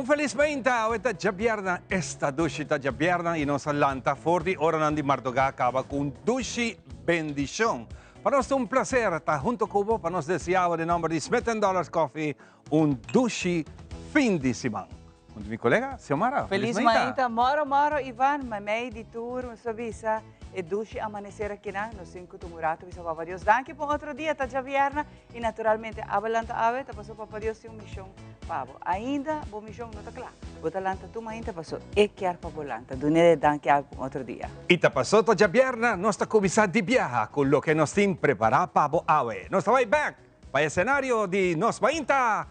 felis mainta! Awe ta djabièrnè, esta dushi ta djabièrnè i nos a lanta for di oranan di mardugá kaba ku un dushi bendishon. Pa nos ta un plaser ta hunto ku bo pa nos deseá bo den nòmber di Smith and Dollars Coffee un dushi fin di siman. Hunto mi kolega Xiomara. Felis mainta! Moro moro Ivan, mamey di tur nos ta bisa e dushi amaneser akinan, nos tin ku tuma un rato bisa Papa Dios danki pa un otro dia, ta djabièrnè I naturalmente abo lanta awe ta paso Papa Dios tin un mision pa bo. Ainda bo mision no ta kla. Bo ta lanta tur mainta paso e kier pa bo lanta. Dun'e e danki awe pa un otro dia. I ta paso ta djabièrnè nos ta kuminsá di biaha ku loke nos tin prepará pa bo awe. Nos ta bai bèk pa e senario di nos mainta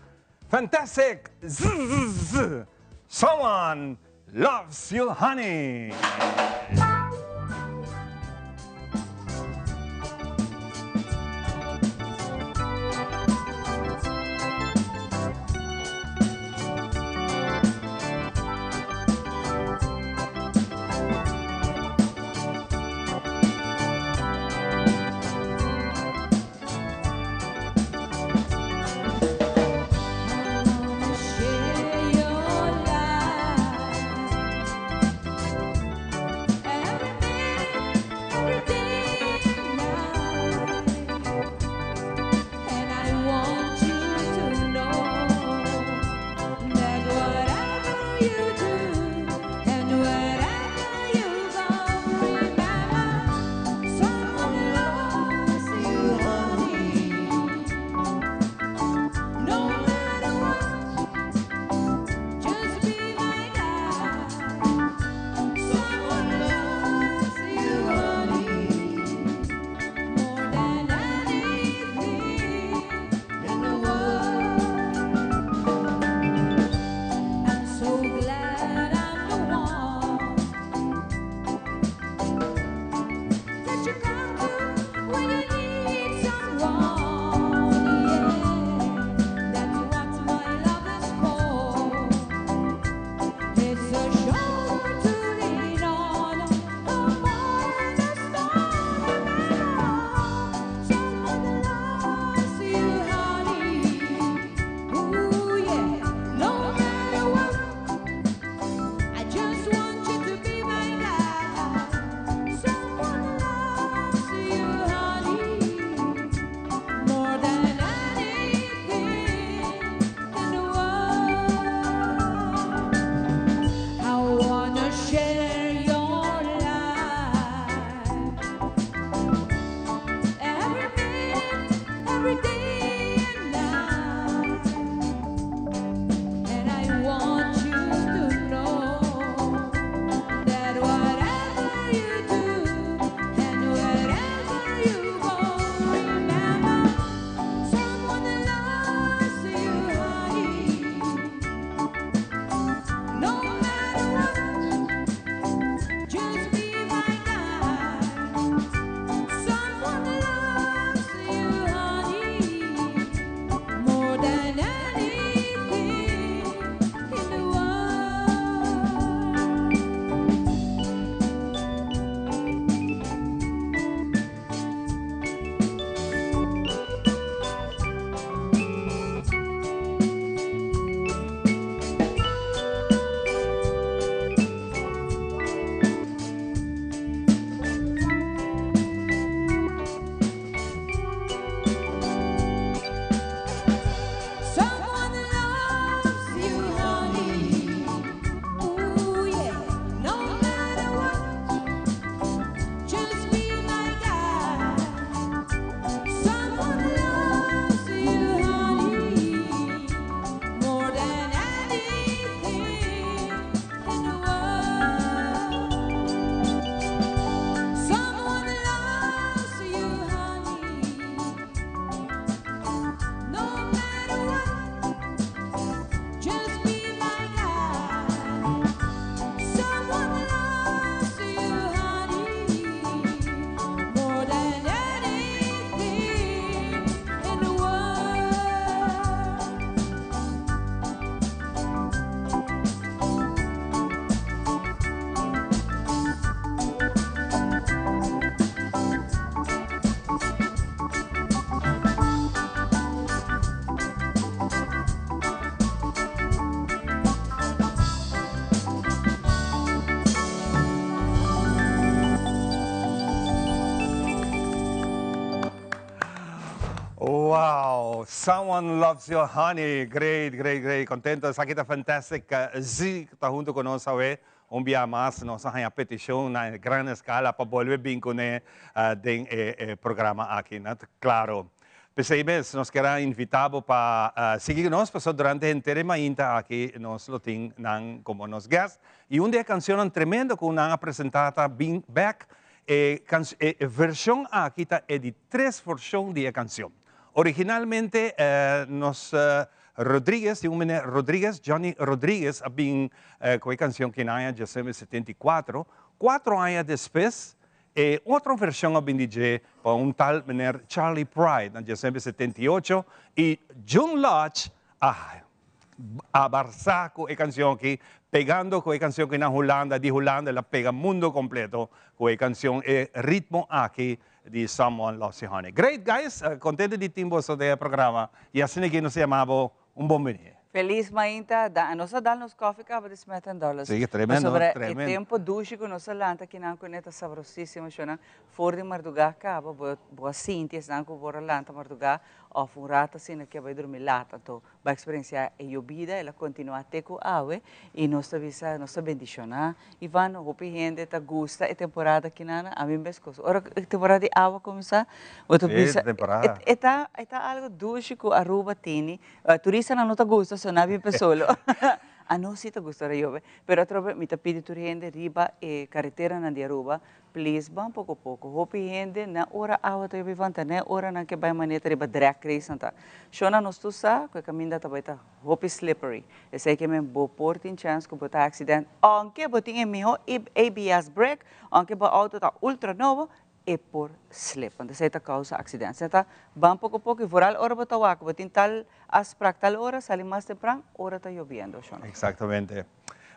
Fantastic zzz Someone Loves You Honey. Wow, Someone Loves You Honey. Great, great, great. Contento. Esaki ta fantastic. Z ta hunto cu nos awe. Un bia mas nos a haya peticion na gran escala pa bolbe bin cune den e programa aki. Na claro. P'esey mes nos kier a invita bo pa sigui cu nos pasobra durante henter e mainta aki nos lo tin nan como nos guest. Y un di e cancionnan tremendo cu nan a presenta ta Bin Back. E e version aki ta e di tres version di e cancion. Originalmente nos Rodriguez, di un meneer Rodriguez, Johnny Rodriguez a bin cu e cancion ki na aña 1974. Cuatro aña despues e otro version a bin di dje pa un tal meneer Charlie Pride na 1978 y June Lodge a abarsa cu e cancion aki, pegando cu e cancion aki na Hulanda, di Hulanda el a pega mundo completo cu e cancion, e ritmo aki di Someone Loves You Honey. Great guys, contento di tin boso den e programa y asina aki nos a yama bo un bon bini. Feliz mainta, da, nos a dal nos koffie caba di Smith and Dollars. Sí, tremendo, Pasobra e tremendo. tempo dushi cu nos a lanta akinan cu ne ta sabrosísimo, shona. For di mardugá caba, bo, bo a sinti esnan cu por a lanta mardugá of un rato asina ke bai drumi laat, anto Bo a eksperensiá e yobida, el a kontinuá te ku awe i nos ta bisa, nos ta bendishoná. Ivan, hopi hende ta gusta e temporada kinan, ami meskos. Ora ku e temporada di awa kuminsá, bo ta bisa, e ta e ta algu dushi ku Aruba tini. Turistanan no ta gusta, so nan bin pa solo. Anos si ta gusta ora yobe. Pero atrobe mi ta pidi tur hende riba e kareteranan di Aruba Please ban poko poko. Hopi hende na ora awa ta yobi vanta na e ora nan ke bai maneta riba drag race nan ta shona nos tur sa ku e kaminda ta bai ta hopi slippery esei ke men bo por tin chance ku bo ta accident aunke bo tin e miho ABS brake aunke bo auto ta ultra nobo e por slip anto esei ta causa accident esei ta ban poko poko y vooral ora bo ta wak bo tin tal afspraak tal ora sali mas tempran ora ta yobiendo shona. Exactamente.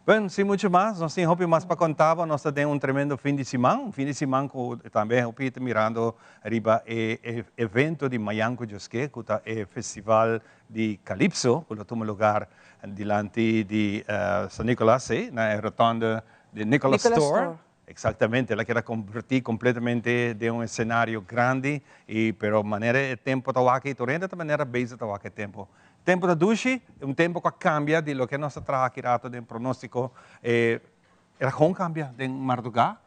Bueno, sin mucho mas, nos tin hopi mas pa conta bo, nos ta den un tremendo fin di siman, un fin di siman cu tambe hopi ta mirando riba e evento di mayan cu Dios ke, cu ta e festival di Calypso, cu lo tuma lugar dilanti di San Nicolas, si, na e rotonde di Nicolas Store. Exactamente, el a keda converti completamente den un escenario grandi y pero manera e tempo ta wak y tur hende ta manera bezig ta wak e tempo. Tempo ta dushi, un tempo cu a cambia di loke nos ta traha aki rato den pronostico, e el a gewoon cambia den marduga,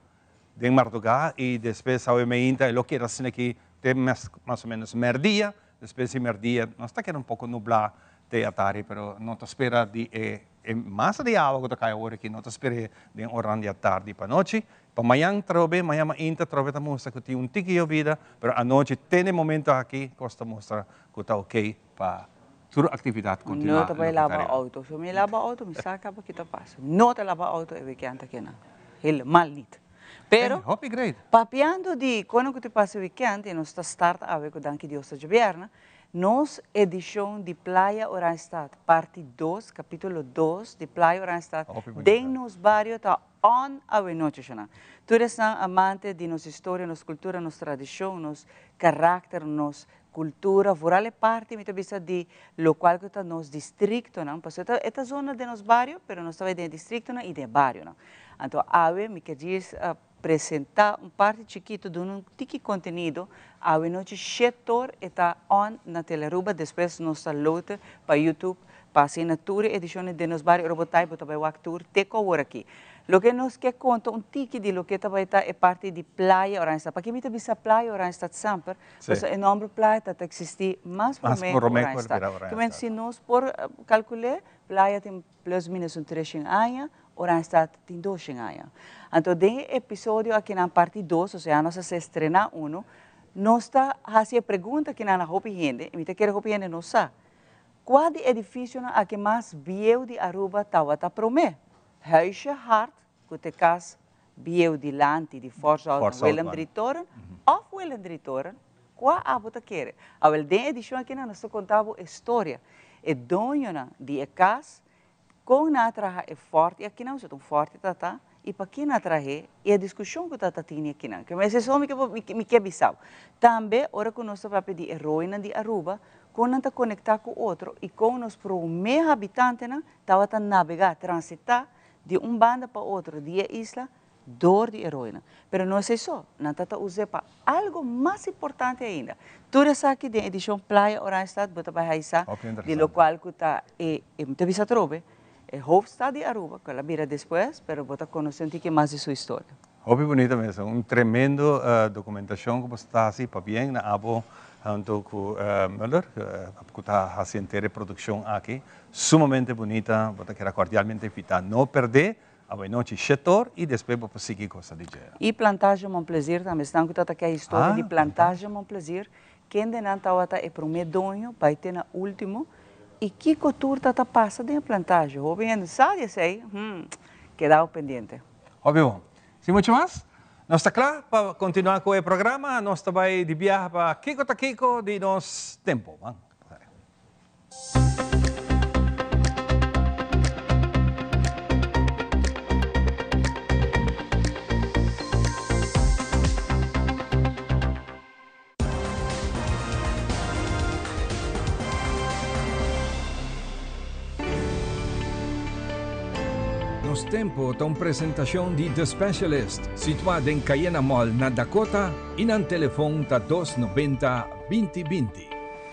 den marduga y despues awe meinta e lo keda asina aki te mas o menos merdia, despues di merdia nos ta keda un poco nubla te atari pero no ta spera di e E masa di awa ku ta kai awor aki no ta sper'é den oran di atardi pa anochi. Pa mañan trobe, mañan mainta trobe ta mustra ku tin un tiki yobida, pero anochi te n'e momento aki kos ta mustra ku ta okey pa tur aktividat kontinuá No ta bai loke ta laba ariba. auto. So mi laba auto mi sa kaba kita pasa. No ta laba auto e weekend akinan. Helemaal niet. Pero, Hey, hopi great. papiando di kono ku ta pasa weekend i nos ta start awe ku danki Dios ta djobièrnè, Nos edishon di Playa Oranjestad, parti dos, kapítulo dos di Playa Oranjestad den nos bario ta on awenochi shona. Tur esnan amante di nos historia, nos kultura, nos tradishon, nos karakter, nos kultura, vooral e parti mi ta bisa di lokual ku ta nos distriktonan, pasobra e ta zona den nos bario, pero nos ta bai den e distriktonan i den e barionan. Anto awe mi ke djis Presenta un parti chikito duna un tiki contenido, awe nochi shetor e ta on na Telearuba, despues nos ta lote pa YouTube pa asina tur e ediciones den nos bario Robotay bo ta bay wak tur te cu awor aki. Loke nos ke conta un tiki di loke ta bay ta e parti di Playa Oranjestad. Paki mi ta bisa Playa Oranjestad semper? Pasobra e nomber Playa ta ta existi mas prome cu Oranjestad. Kimen si nos por calcule, Playa tin Plus minus un treshen aña, Oranjestad tin doshen aña. Anto den e episodio akinan parti dos, osea nos a sa estrena uno, nos ta hasi e pregunta akinan na hopi hende, i mi ta kere hopi hende no sa, Kua di edificionan aki mas bieu di Aruba tabata prome? Huisje Hart, ku ta e kas bieu dilanti di Fort Zoutman Willem Drietoren, òf Willem Drietoren? Kua abo ta kere? Awel, den e edishon akinan nos ta konta bo e storia. E doñonan di e kas, kon nan a traha e fòrti akinan, pasobra ta un fòrti ta ta, i pa ke nan a trah'é, i e diskushon ku ta ta tini akinan. Ke mester esei mi ke mi ke bisa bo. Tambe ora ku nos ta papia di e roinan di Aruba, kon nan ta konektá ku otro i kon nos promé habitantenan tabata nabegá, transitá di un banda pa otro di e isla. Dor di e roinan. Pero no esei so, nan ta ta us'é pa algo mas importante ainda. Tur esaki den edishon Playa Oranjestad bo ta bai haisa di lokual ku ta e, e mi ta bisa atrobe, e hoofdstad di Aruba, ku el a bira despues, pero bo ta konosé un tiki mas di su historia. Hopi bunita mes, un tremendo dokumentashon ku bo ta hasi, pabien na abo hunto ku Muller ku ta hasi henter e produkshon aki, sumamente bunita, bo ta keda kordialmente invitá, no perdé. Awe nochi shetor y despues bo por sigui gosa di dje. Y Plantage Mon Plaisir tambe, esnan cu ta ta ke historia di Plantage Mon Plaisir, kende nan tawata e prome doño bay te na ultimo y kico tur ta ta pasa den e plantage. Hopi hende sa di esey, hmm, kedao pendiente. Hopi bon. Sin mucho mas, nos ta cla pa continua cu e programa, nos ta bay di biaha pa Kico ta Kico di nos tempo. Ban. Nos Tempo ta un presentacion di The Specialist, situa den Cayena Mall na Dakota y nan telefon ta 290 20 20.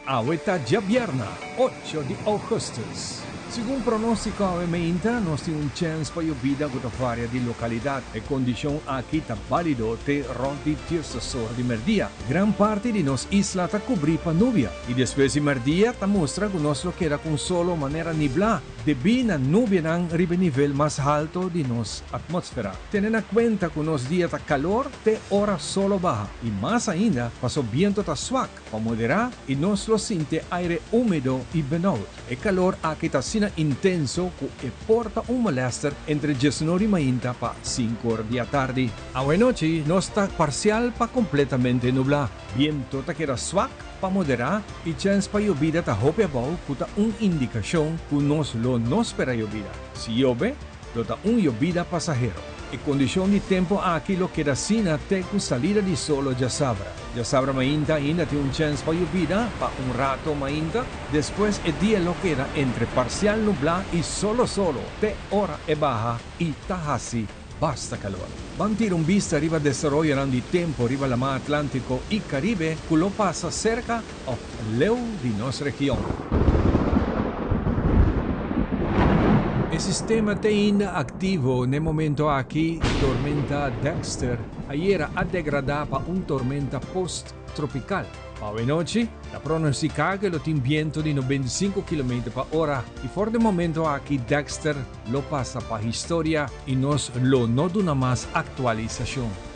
Awe ta djabièrna, ocho di ougùstùs. Segun pronóstiko awe meinta, nos tin un chèns pa yobida ku ta varia di lokalidat. E kondishon aki ta bálido te rònt di diesdos or di mèrdia. Gran parti di nos isla ta kubrí pa nubia i despues di mèrdia ta mustra ku nos lo keda ku un solo manera niblá debí na nubianan riba e nivel mas halto di nos atmósfera. Tene na kuenta ku nos dia ta kalor te ora solo baha i mas ainda paso biento ta swak. Pa moderá i nos lo sinti e aire húmedo i benoud. E kalor aki ta asina intenso ku e por ta un molèster entre diesnor di mainta pa sinkor di atardi. Awenochi nos ta parsial pa kompletamente nublá. Biento ta keda swak pa moderá i chèns pa yobida ta hopi abou ku ta un indikashon ku nos lo no spera yobida. Si yobe, lo ta un yobida pasahero. E kondishon di tempu aki lo keda asina te ku salida di solo djasabra. Djasabra mainta ainda tin un chèns pa yobida pa un rato mainta, despues e dia lo keda entre parsial nublá i solo solo te ora e baha i ta hasi basta kalor. Ban tira un bista riba desaroyonan di tempu riba Laman Atlántiko i Karibe ku lo pasa serka òf leu di nos region. E sistema te ainda aktivo n'e momento aki, Tormenta Dexter ayera a degradá pa un tormenta post-tropikal. Pa awenochi, ta pronostiká ku lo tin bientu di 95 kilometer pa ora i for di e momento aki Dexter lo pasa pa historia i nos lo no duna mas aktualisashon.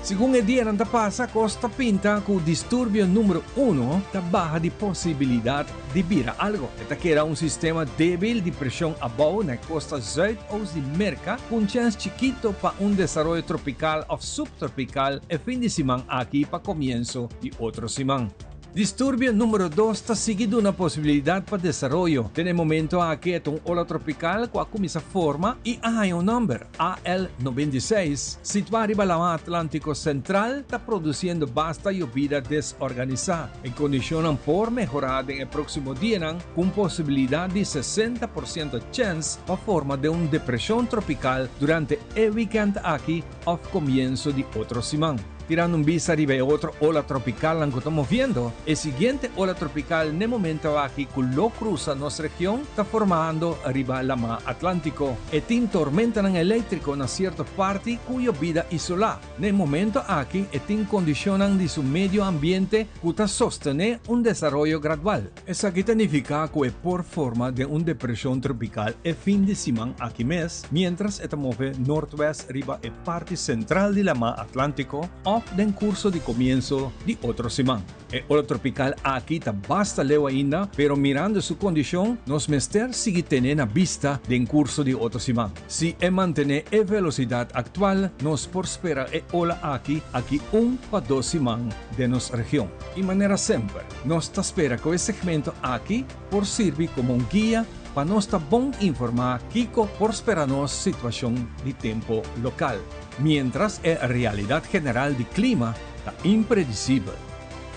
Segun e dianan ta pasa, kos ta pinta ku disturbio numero uno ta baha di posibilidat di bira algo. E ta keda un sistema debil di preshon abou na e kosta zuidoost di Merka ku un chèns chikito pa un desaroyo tropikal òf subtropikal e fin di siman aki pa komienso di otro siman. Disturbio numero dos ta sigui duna posibilidat pa desaroyo. Den e momento aki e ta un ola tropikal ku a kuminsá forma i a haña un nòmber, AL 96, situá riba Laman Atlántiko Sentral, ta produsiendo basta yobida desorganisá. E kondishonnan por mehorá den e próksimo dianan ku un posibilidat di 60% chèns pa forma den un depreshon tropikal durante e wikènt aki òf komienso di otro siman. Tirando un bista riba e otro ola tropicalnan cu ta moviendo, e siguiente ola tropical n'e momento aki cu lo crusa nos region ta formando riba Lama Atlantico. E tin tormentanan electrico na cierto parti cu yobida isola. N'e momento aki e tin condicionnan di su medio ambiente cu ta sostene un desaroyo gradual. Esaki ta nifiká ku e por forma den un depreshon tropikal e fin di siman aki mes, miéntras e ta move nortwèst riba e parti sentral di Lamá Atlántiko òf den kurso di komienso di otro siman. E ola tropikal aki ta basta leu ainda, pero mirando su kondishon nos mester sigui ten'é na bista den kurso di otro siman. Si e mantené e velosidat aktual, nos por spera e ola aki aki un pa dos siman den nos region. I manera semper, nos ta spera ku e segmento aki por sirbi komo un guia pa nos ta bon informá kiko por spera nos situashon di tempu lokal, miéntras e realidat general di klima ta impredisibel.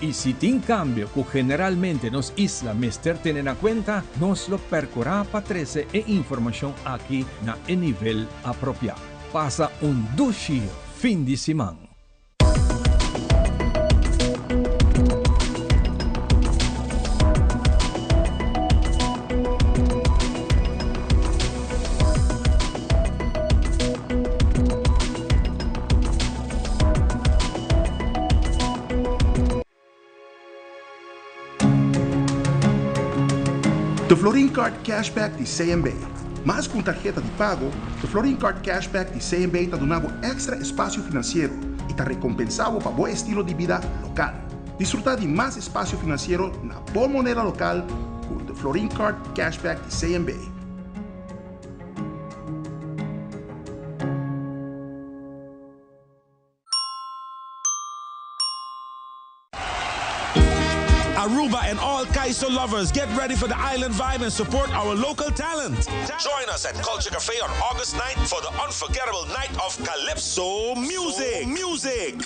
I si tin kambio ku generalmente nos isla mester tene na kuenta, nos lo perkurá pa trese e informashon aki na e nivel apropiá. Pasa un dushi fin di siman. The Florin Card Cashback di CMB. Mas ku un tarheta di pago, The Florin Card Cashback di CMB ta duna bo èkstra espasio finansiero i ta rekompensá bo pa bo estilo di bida lokal. Disfrutá di mas espasio finansiero na bo moneda lokal ku The Florin Card Cashback di CMB. Aruba and all Kaiso lovers, get ready for the island vibe and support our local talent. Join us at Culture Cafe on August 9th for the unforgettable night of Calypso music. Music.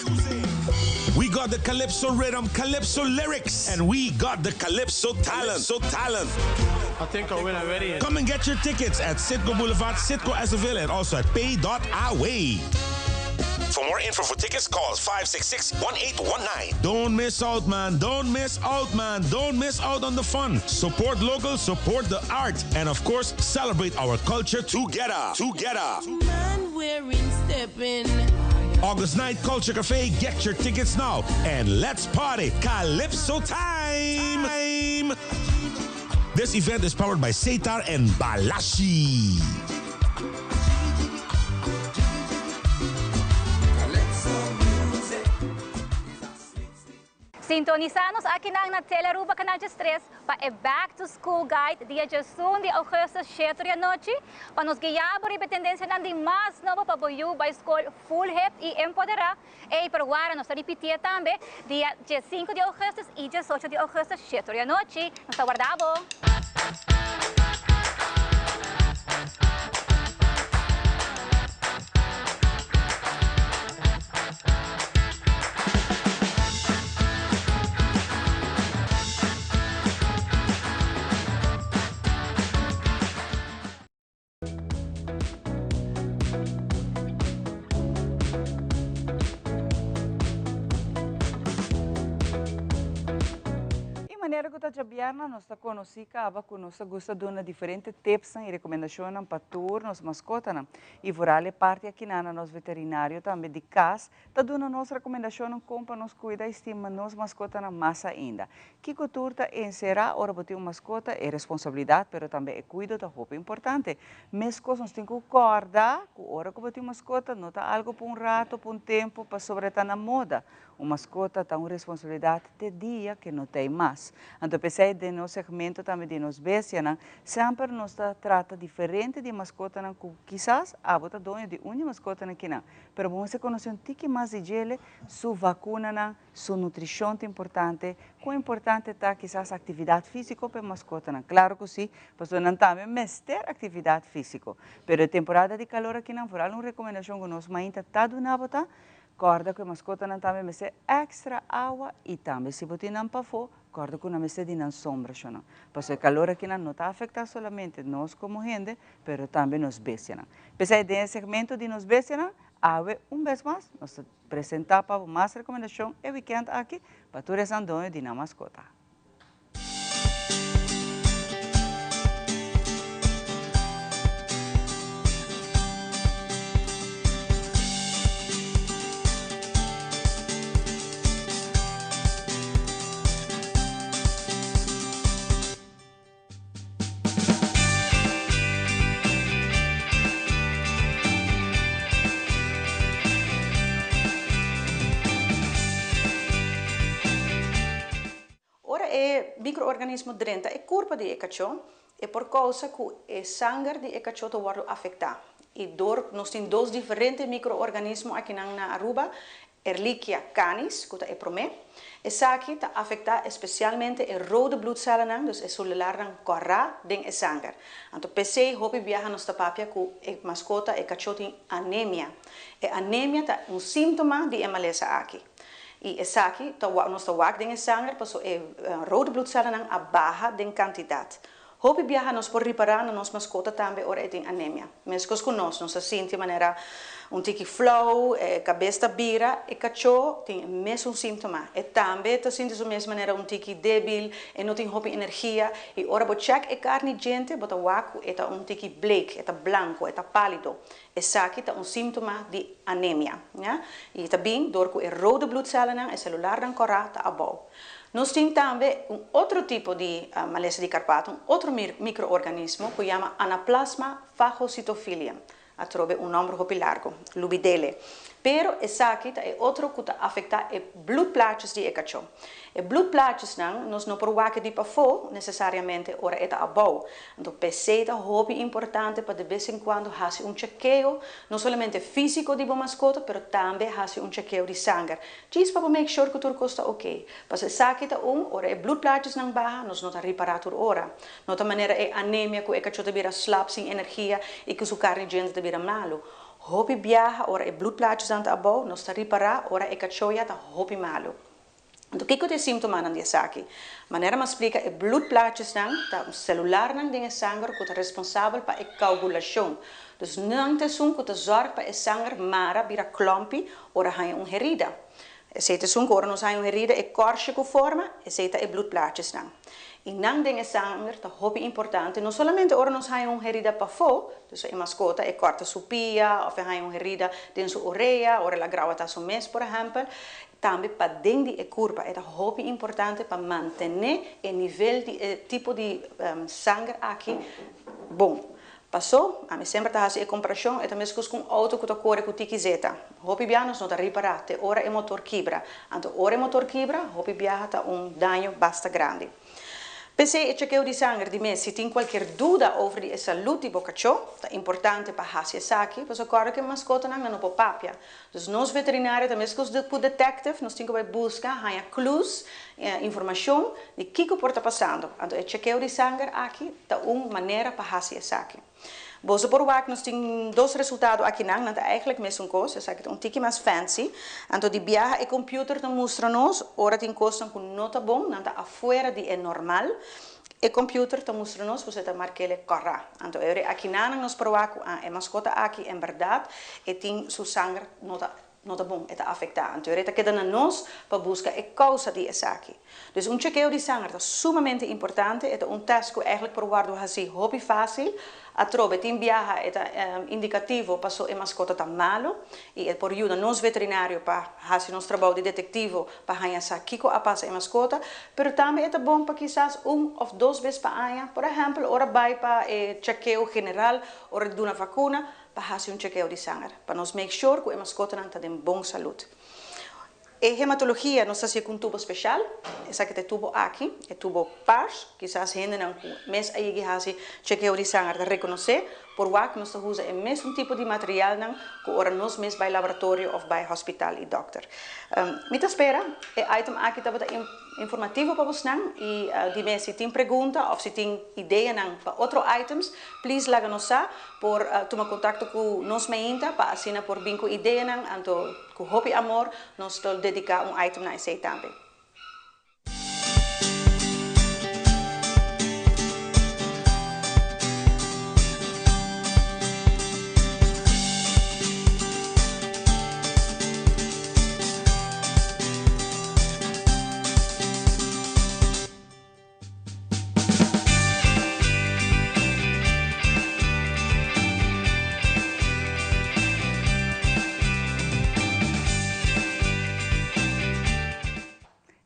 We got the Calypso rhythm, Calypso lyrics, and we got the Calypso talent. So talent. I think I win already. Come and get your tickets at Citgo Boulevard, Citgo Azaville, and also at pay.away. For more info for tickets, call 566-1819. Don't miss out, man. Don't miss out, man. Don't miss out on the fun. Support local, support the art, and of course, celebrate our culture together. Together. Man wearing stepping. August 9th, Culture Cafe. Get your tickets now and let's party. Calypso time. This event is powered by Setar and Balashi. Sintonisa nos akinan na Telearuba Canal 13 pa e Back to School Guide dia 11 di augustus 7 di anochi pa nos guia bo riba e tendencianan di mas nobo pa bo yu bay school full hip y empodera. Ey, pero wara nos ta ripiti'e tambe dia 5 di augustus y 18 di augustus 7 di anochi. Nos ta warda bo! E manera ku ta djabièrnè nos ta konosí kaba ku nos ta gusta duna diferente tipsnan i rekomendashonnan pa tur nos maskotanan. I vooral e parti akinan na nos veterinario tambe di kas ta duna nos rekomendashonnan kon pa nos kuida i stima nos maskotanan mas ainda. Kiko tur ta enserá ora bo tin un maskota? E responsabilidat pero tambe e kuido ta hopi importante. Meskos nos tin ku kòrda ku ora ku bo tin un maskota no ta algu pa un rato, pa un tempu, pasobra e ta na moda. Un maskota ta un responsabilidat te dia ke no t'ei mas. Anto p'esei den nos segmento tambe di nos bestianan semper nos ta trata diferente di e maskotanan ku kisas abo ta doño di un di e maskotanan kinan. Pero bo mester konosé un tiki mas di djele, su vakunanan, su nutrishon ta importante, kon importante ta kisas aktividat físiko pa e maskotanan. Klaro ku si, pasobra nan tambe mester aktividat físiko. Pero e temporada di kalor akinan vooral un rekomendashon ku nos mainta ta duna bo ta, kòrda ku e maskotanan tambe mester èkstra awa i tambe si bo tin nan pafó, kòrda ku nan mester di nan sombra shonnan. Pasobra e kalor akinan no ta afektá solamente nos komo hende, pero tambe nos bestianan. P'esei den e segmento di nos bestianan, awe un bes mas nos ta presentá pa bo mas rekomendashon e wikènt aki pa tur esnan doño di nan maskota. Ora e microorganismo drenta e curpa di e cachó, e por causa cu e sanger di e cachó ta wordo afecta. Y door nos tin dos diferente microorganismo akinan na Aruba, Ehrlichia canis, cu ta e prome. Esaki ta afecta especialmente e rode bloedcellennan, dus e celularnan cora den e sanger. Anto p'esey hopi biaha nos ta papia cu e mascota, e cachó tin anemia. E anemia ta un sintoma di e malesa aki. Y esaki ta nos ta wak den e sanger paso e rode bloedcellennan a baha den cantidad. Hopi biaha nos por ripará na nos maskota tambe ora e tin anemia. Meskos ku nos, nos ta sinti manera un tiki flou, e kabes ta bira, e kachó tin e mesun síntoma. E tambe ta sinti su mes manera un tiki débil, e no tin hopi energia i ora bo chèk e karni djente bo ta wak ku e ta un tiki bleek, e ta blanko, e ta pálido. Esaki ta un síntoma di anemia, ya, i ta bin dor ku e rode bloedcellennan, e selularnan kòrá, ta abou. Nos tin tambe un otro tipo di malesa di karpato, un otro microorganismo ku yama Anaplasma phagocytophilium. Atrobe un nòmber hopi largu, lubidele. Pero esaki ta e otro ku ta afektá e bloedplaatjes di e kachó. E bloedplaatjesnan nos no por wak di pafó nesesariamente ora e ta abou. Anto p'esei ta hopi importante pa de bes en kuando hasi un chekeo, no solamente físiko di bo maskota, pero tambe hasi un chekeo di sanger. Djis pa bo make sure ku tur kos ta oké. Pasobra esaki ta un, ora e bloedplaatjesnan baha, nos no ta ripará tur ora. No ta manera e anemia ku e kachó ta bira slap, sin energia i ku su karni djente ta bira malu. Hopi biaha ora e bloedplaatjesnan ta abou, nos ta ripará ora e kachó ya ta hopi malu. Anto kiko ta e síntomanan di esaki? Manera mi a splika e bloedplaatjesnan ta un selularnan den e sanger ku ta responsabel pa e koagulashon. Dus nan ta esun ku ta zòrg pa e sanger mara bira klòmpi ora haña un herida. Esei ta esun ku ora nos haña un herida e kòrshe ku forma, esei ta e bloedplaatjesnan. I nan den e sanger ta hopi importante, no solamente ora nos haña un herida pafó, dus e maskota e kòrta su pia òf e haña un herida den su orea, ora el a grawatá su mes por ehèmpel, Tambe paden di e kurpa e ta hopi importante pa mantené e nivel di e tipo di sanger aki bon. Pasó, ami semper ta hasi e komparashon, e ta meskos ku un outo ku ta kore ku tiki zeta. Hopi biaha nos no ta ripará te ora e motor kibra. Anto ora e motor kibra, hopi biaha ta un daño basta grandi. P'esei e chekeo di sanger di mes, si tin kualkier duda over di e salud di bo kachó, ta importante pa hasi esaki, pasobra kòrda ku e maskotanan nan no por papia. Dus nos veterinario ta meskos ku detective, nos tin ku bai buska, haña clues, informashon di kiko por ta pasando. Anto e chekeo di sanger aki ta un manera pa hasi esaki. Boso por wak nos tin dos resultado akinan, nan ta eigenlijk mesun kos, esaki ta un tiki mas fancy. Anto di biaha e computer ta mustra nos ora tin kosnan ku no ta bon, nan ta afuera di e normal. E computer ta mustra nos boso ta mark'el kòrá. Anto e ora akinanan nos por wak ku ah e maskota aki en bèrdat e tin su sanger no ta no ta bon, e ta afektá. Anto e ora e ta keda na nos pa buska e kousa di esaki. Dus un chekeo di sanger ta sumamente importante, e ta un tèst ku eigentlik por wòrdu hasí hopi fásil. Atrobe tin biaha e ta indikativo paso e maskota ta malu i e por yuda nos veterinario pa hasi nos trabou di detektivo pa haña sa kiko a pasa e maskota. Pero tambe e ta bon pa kisas un òf dos bes pa aña, por ehèmpel ora bai pa e chekeo general, ora di duna vakuna, pa hasi un chekeo di sanger pa nos make sure ku e maskotanan ta den bon salud. E hematologia nos ta hasié ku un tubo speshal, esaki ta e tubo aki, e tubo pars, kisas hendenan ku mes a yegi hasi chekeo di sanger ta rekonosé, por wak nos ta usa e mesun tipo di materialnan ku ora nos mes bai laboratorio òf bai hospital i dòkter. Mi ta spera e item aki tabata informativo pa bosnan i di mes si tin pregunta òf si tin ideanan pa otro items, please laga nos sa. Por tuma contacto cu nos meinta pa asina por bin cu ideanan, anto cu hopi amor nos lo dedica un item na esey tambe.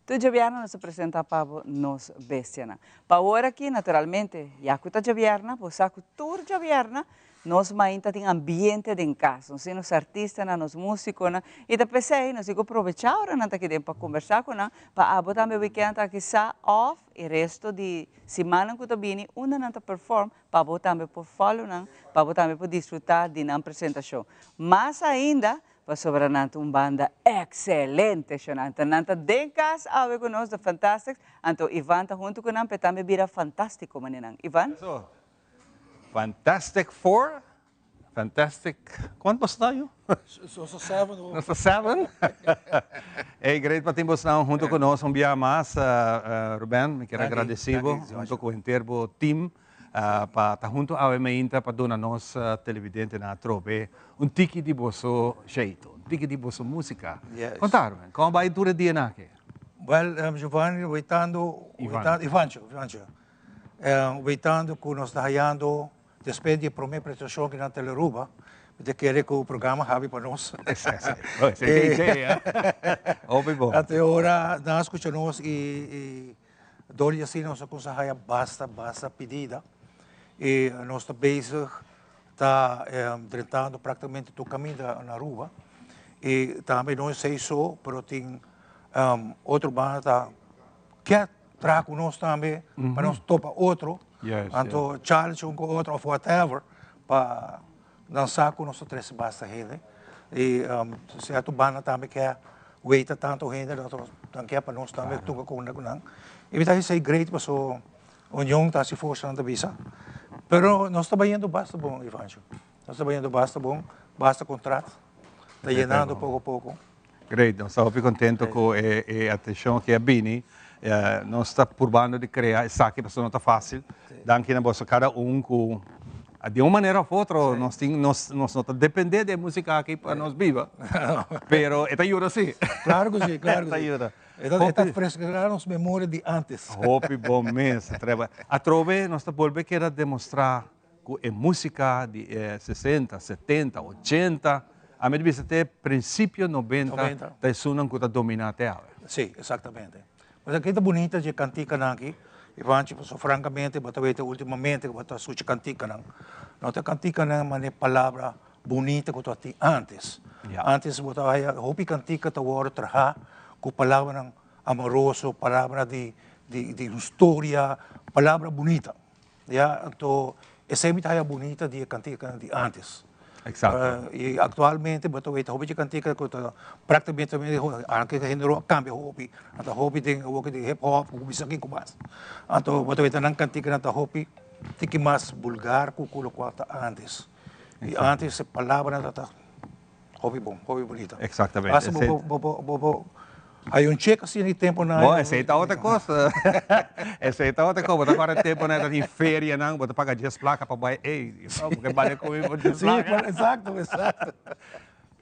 Tur djabièrnè nos ta presentá pa bo nos bestianan. Pa awor aki, naturalmente, ya ku ta djabièrnè, bo sa ku tur djabièrnè nos mainta tin ambiente den kas. Nos tin nos artistanan, nos músikonan, i ta p'esei nos tin ku probechá ora nan ta aki den pa kombersá ku nan, pa abo tambe wikènt aki sa òf E resto di simannan ku ta bini unda nan ta perform pa bo tambe por follow nan, pa bo tambe por disfruta di nan presentashon. Mas ainda pasobra nan ta un banda excelente shon. Anto nan ta den kas awe ku nos, The Fantastics, anto Ivan ta huntu ku nan p'e tambe bira fantastico manera nan. Ivan? So, Fantastic Four Fantastic. Cuanto bos ta yo? Nos ta seven. Nos ta seven. Hey, great pa tin bosnan hunto cu nos un bia mas. Ruben, mi kier agradeci bo hunto cu henter bo team. Pa ta hunto awe mainta pa duna nos televidentenan atrobe un tiki di boso jeito, un tiki di boso musica. Con ta Arwen, con a bay tur e dianan aki? Well, Giovanni, weitando, Ivan. Ivancho, Ivancho. Weitando cu nos ta hayando despues di e prome presentacion aki na Telearuba, mi ta kere cu programa habi pa nos. Hopi bon. Ate ora nan a scucha nos y Dor di asina nos a cuminsa haya basta basta pidida y nos ta bezig ta drentando practicamente tur caminda na Aruba y tambe no esey so pero tin otro banda ta kier traha cu nos tambe pa nos topa otro anto challenge un cu otro of whatever pa Nan sa ku nos ta trese basta hende i sierto banda tambe ke weita tantu hende nan ke pa nos tambe toka ku unda ku nan. I mi ta hesei great paso union ta hasi forsa nan ta bisa. Pero nos ta bayendo basta bon Ivancho, nos ta bayendo basta bon, basta kontrat, ta yenando poko poko. Great, nos ta hopi contento cu e atencion cu a bini. Nos ta purbando di crea esaki pasobra no ta facil. Danki na boso cada un cu di un manera of otro nos tin nos nos no ta depende di e musica aki pa nos biba, pero e ta yuda si. Claro cu si, claro cu si. E ta yuda. E ta fresca nos memoria di antes. Hopi bon mes. Atrobe nos ta bolbe keda demostra Ku e músika di e sesenta, setenta, ochenta, a mi ta bisa te prinsipio nobenta ta esunnan ku ta dominá te awe. Sí, eksaktamente. Pasobra ke ta bunita dje kantikanan aki, Ivanchi, pasobra frankamente bo ta weta ultimamente ku bo ta skucha kantikanan, no ta kantikanan manera palabra bunita ku ta tin ántes. Ántes bo ta haya hopi kantika ta wòrdu trahá ku palabranan amoroso, palabra di di un storia, palabra bunita. Ya, anto esei mi ta haya bunita di e kantikanan di antes. Exacto. I aktualmente bo ta weta hopi dje kantika ku ta praktikamente anke genero a kambia hopi, nan ta hopi den awoki di hip hop ku bisa kiko mas. Anto bo ta weta nan kantikanan ta hopi tiki mas bulgar ku lokual ta antes. I antes e palabranan ta Hopi bon, hopi bunita. Exactamente. Hasta bo, bo, bo, bo, bo, hay un check así en tempo na. Bo, esey ta otra cosa. Esey ta otra cosa. Bo ta guarda tempo na ta tin feria nan, bo ta paga 10 placa pa bai, ey, porque bale come por 10 placa. Sí, exacto, exacto.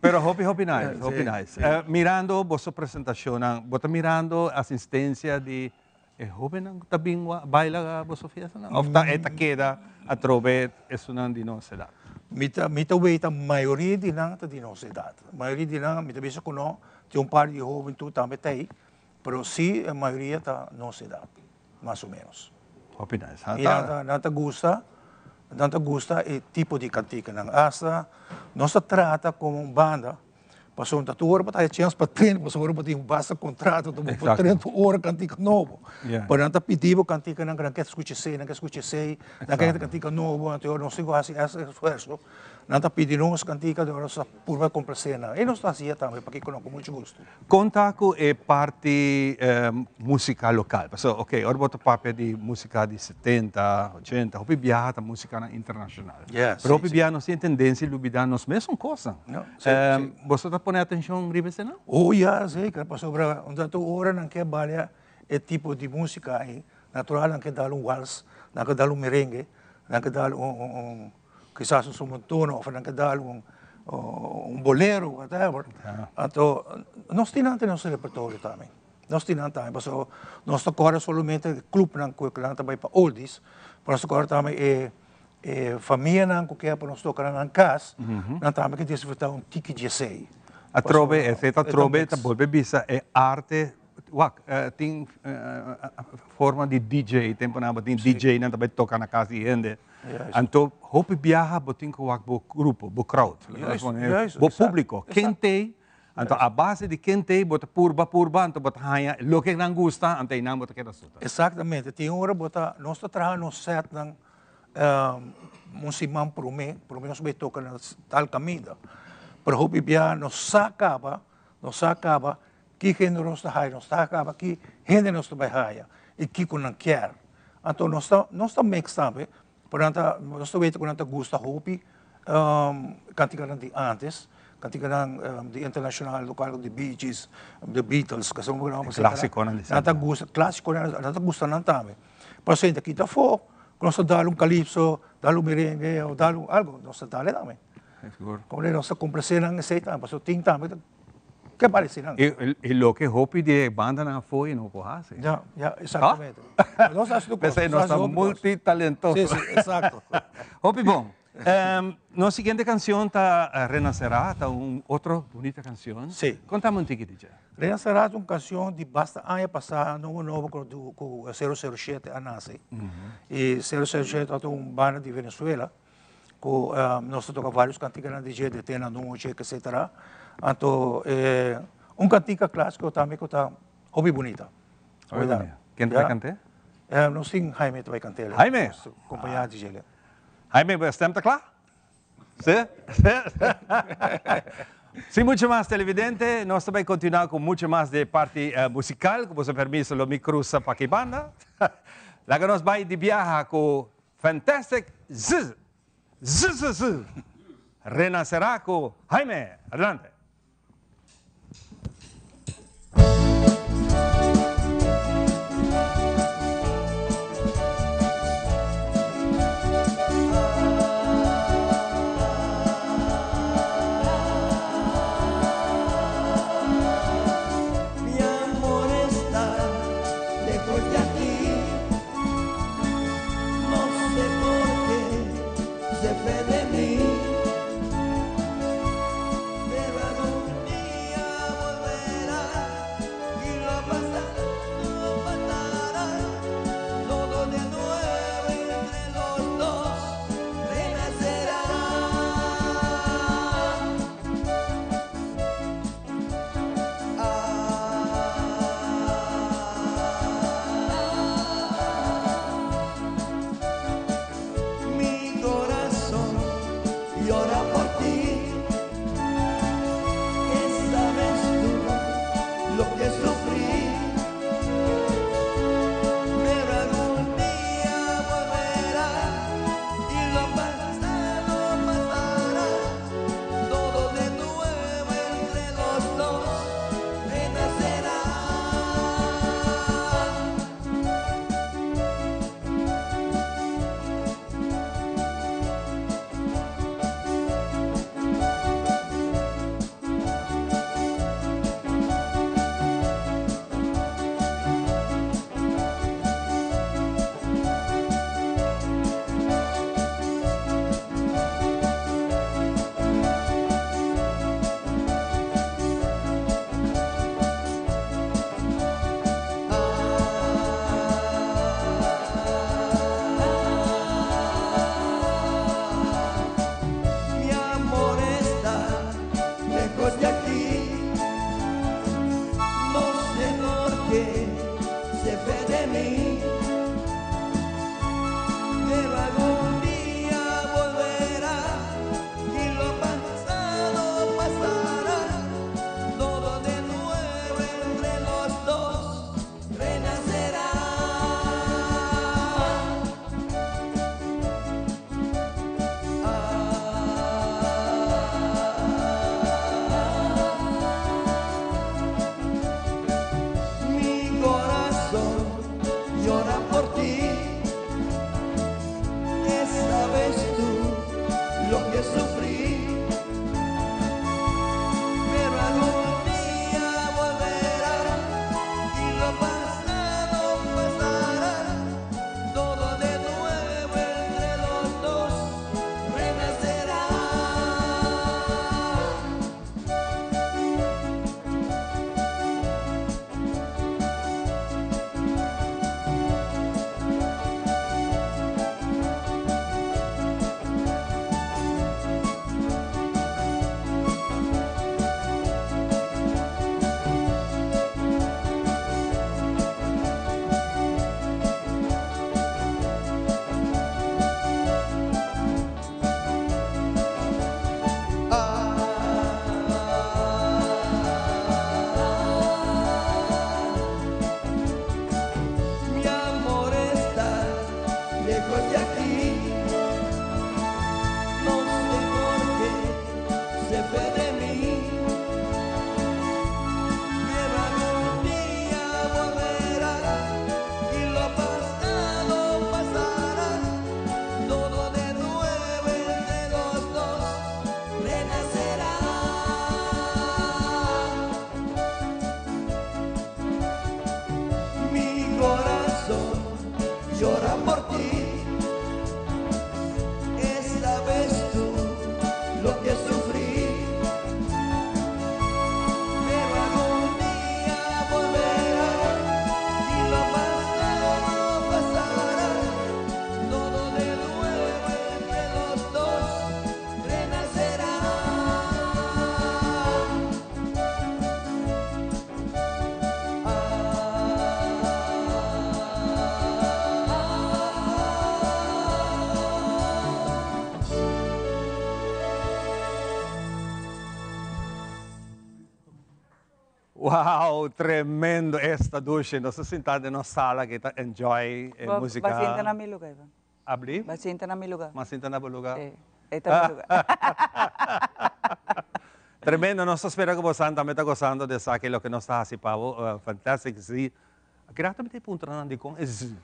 Pero hopi, hopi nice, hopi nice. Mirando boso presentacionnan, bo ta mirando asistencia di e hobennan ku ta bin baila boso fiestanan? Of ta e ta keda atrobe esunnan di nos edat? Mi ta mi ta weta mayoria di nan ta di nos edat. Mayoria di nan mi ta bisa ku no, tin un par di hoben tur tambe ta ei, pero si e mayoria ta nos edat, mas o menos. Hopi nice. I nan ta nan ta gusta nan ta gusta e tipo di kantikanan. Asta nos ta trata komo un banda Pasobra ta tur ora bo ta haya chèns pa train, pasobra bo tin basta kontrato, bo por train tur ora kantika nobo. Pero nan ta pidi bo kantikanan ku nan ke skucha esei, nan ke skucha esei, nan ke kantika nobo, anto nos tin ku hasi es esfuerso. Nan ta pidi nos kantika, anto nos ta purba komplasé nan. I nos ta hasié tambe, pakiko no, ku muchu gusto. Kon ta ku e parti musika lokal? Pasobra, oke, ora bo ta papia di musika di setenta, ochenta, hopi biaha ta musikanan internashonal. Pero hopi biaha nos tin e tendensia di lubidá nos mesun kosnan. Boso ta pone atencion riba esei nan? Oh ya, zeker, pasobra un tanto ora nan ke balia e tipo di musica ei, natural nan ke dal un wals, nan ke dal un merengue, nan ke dal un un kisas un son montuno of nan ke dal un un bolero, whatever. Anto nos tin nan den nos repertorio tambe, nos tin nan tambe, pasobra nos ta kore solamente e clubnan ku nan ta bai pa oldies, pero nos ta kore tambe e E famianan ku ke pa nos toka na nan kas, nan tambe ke disfrutá un tiki di esei. Atrobe, esei ta atrobe, ta bolbe bisa e arte, wak, tin forma di DJ, temponan bo tin DJ nan ta bai toka na kas di hende. Anto hopi biaha bo tin ku wak bo grupo, bo crowd, bo públiko, ken t'ei, anto a base di ken t'ei bo ta purba purba, anto bo ta haña loke nan gusta, anto einan bo ta keda suta. Eksaktamente, tin ora bo ta, nos ta traha nos setnan Un siman promé, promé nos bai toka na tal kaminda. Pero hopi bia nos sa kaba, nos sa kaba ki hende nos ta haya, nos sa kaba ki hende nos ta bai haya i kiko nan kier. Anto nos ta nos ta mix tambe, pero nan ta nos ta weta ku nan ta gusta hopi kantikanan di antes, kantikanan di internashonal, lokal, di Bee Gees, The Beatles, Klasikonan di nan ta gusta, klasikonan nan ta gusta nan tambe. Pasobra ta kita afó. Ku nos ta dal un kalipso, dal un merengue o dal un algo, nos ta dal e tambe. Sigur. Como nos ta komplaser nan esei tambe, pasobra tin tambe ta ke paresi nan. I loke hopi di e bandanan afó i no por hasi. Ya, ya, exactamente. Nos hasi tur kos. P'esei nos ta multitalentoso. Si, si, exacto. Hopi bon. Nos siguiente canción ta Renacerá, ta un otro bunita canción. Sí. Contame un tiki di dje. Renacerá ta un canción di basta aña pasá, nobo nobo cu 007 a nace. Y 007 ta un banda di Venezuela cu nos ta toca varios canticanan di dje, Detén la noche, etcetera. Anto un cantica clasico tambe cu ta hopi bunita. Hopi bunita. Ken ta bay cant'é? Nos tin Jaime ta bay cant'é. Jaime! Nos compaña di dje. Jaime, bo stem ta kla? Sí? Sin mucho mas televidente, nos ta bay continua cu mucho mas di e parti musical. Cu boso permiso lo mi cruza pa aki banda. Laga nos bay di biaha cu Fantastic Z! Z Z Z! Renacerá cu Jaime. Adelante. Mi amor está lejos de aquí, no sé por qué se fue de mí. Llora por ti. Esta vez tú lo que sufrí. Pero algún día volverá y lo pasado pasará. Todo de nuevo entre los dos renacerá. Wow, tremendo esta dushi. Nos ta sinta den nos sala aki ta enjoy e musica. Ba sinta na mi lugar, Ivan. Abli? Ba sinta na mi lugar. Ma sinta na bo lugar? Sí, e ta mi lugar. Tremendo, nos ta spera cu bosan tambe ta gozando di esaki loke nos ta haci pa bo. Fantastic Z. Kira tambe ta e puntra nan dicon e Z.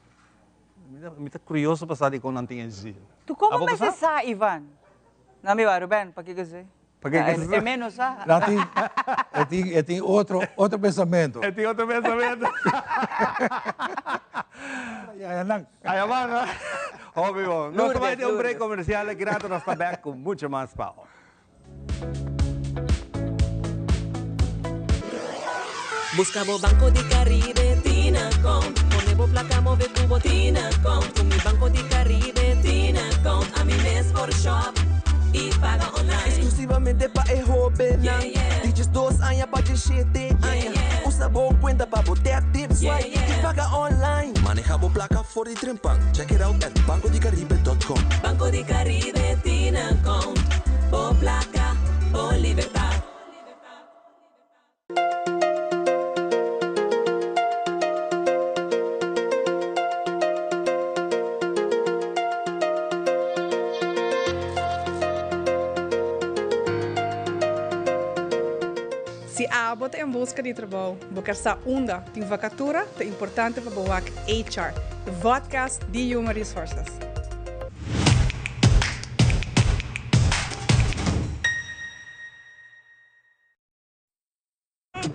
Mi ta curioso pa sa dicon nan tin e Z. Tu como mester sa, Ivan? No mi Ruben, pakico Z? Pakico E menos sa. Nan tin, e tin, e tin otro, otro pensamento. E tin otro pensamento. Aya nan. Aya nan, ha? Hopi bon. Nos ta bai den un break comercial aki rato nos ta back cu mucho mas pa bo. Busca bo Banco di Caribe tin account. Pone bo placa move cu bo tin account. Cu mi Banco di Caribe tin account. Ami mes por shop y paga online. Exclusivamente pa e hobennan di diesdos aña pa diesshete aña. Usa bo cuenta pa bo tap, tip, swipe y paga online. Maneha bo placa for di trempan. Check it out at bancodicaribe.com. Banco di Caribe tin account. Bo placa, bo libertad. Si abo ta en buska di trabou, bo ker sa unda tin vakatura, ta importante pa bo wak HR, e vodcast di Human Resources.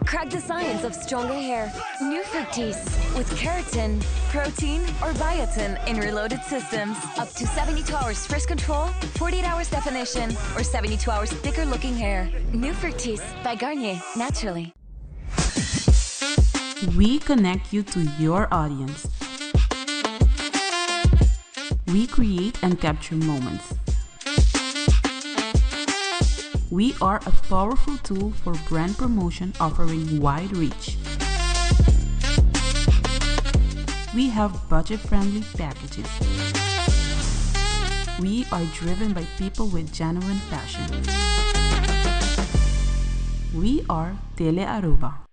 Crack the science of stronger hair. New Fructis with keratin, protein, or biotin in reloaded systems. Up to 72 hours fresh control, 48 hours definition, or 72 hours thicker looking hair. New Fructis by Garnier, naturally. We connect you to your audience. We create and capture moments. We are a powerful tool for brand promotion offering wide reach. We have budget-friendly packages. We are driven by people with genuine passion. We are Tele Aruba.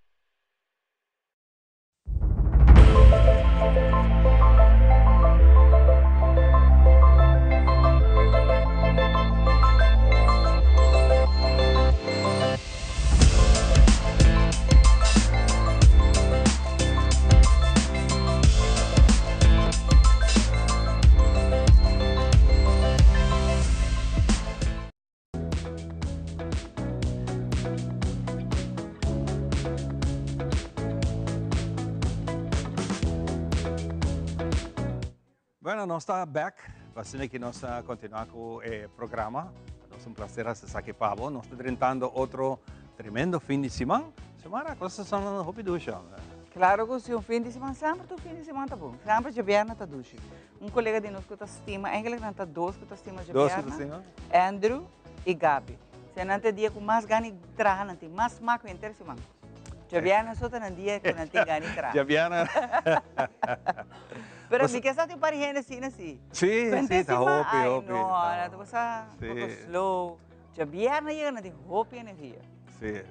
Bueno, nos ta back. Asina ki nos ta continua cu e programa. Nos un placer haci esaki pa bo. Nos ta drentando otro tremendo fin di siman. Xiomara, cos ta sonando hopi dushi, hombre. Claro cu si, un fin di siman, semper tur fin di siman ta bon. Semper djabièrnè ta dushi. Un colega di nos cu ta stima, eigenlijk nan ta dos cu ta stima djabièrnè. Dos cu ta stima? Andrew y Gaby. Sea nan ta e dia cu mas gana di traha, nan tin mas smak cu henter siman. Djabièrnè so ta nan dia cu nan tin gana di traha. Djabièrnè. Pero mi ke sa tin un par di hende asina si. Si, si, ta hopi, hopi. Ay, no, nan ta pasa un poco slow. Djabièrnè yega nan tin hopi energia. Si.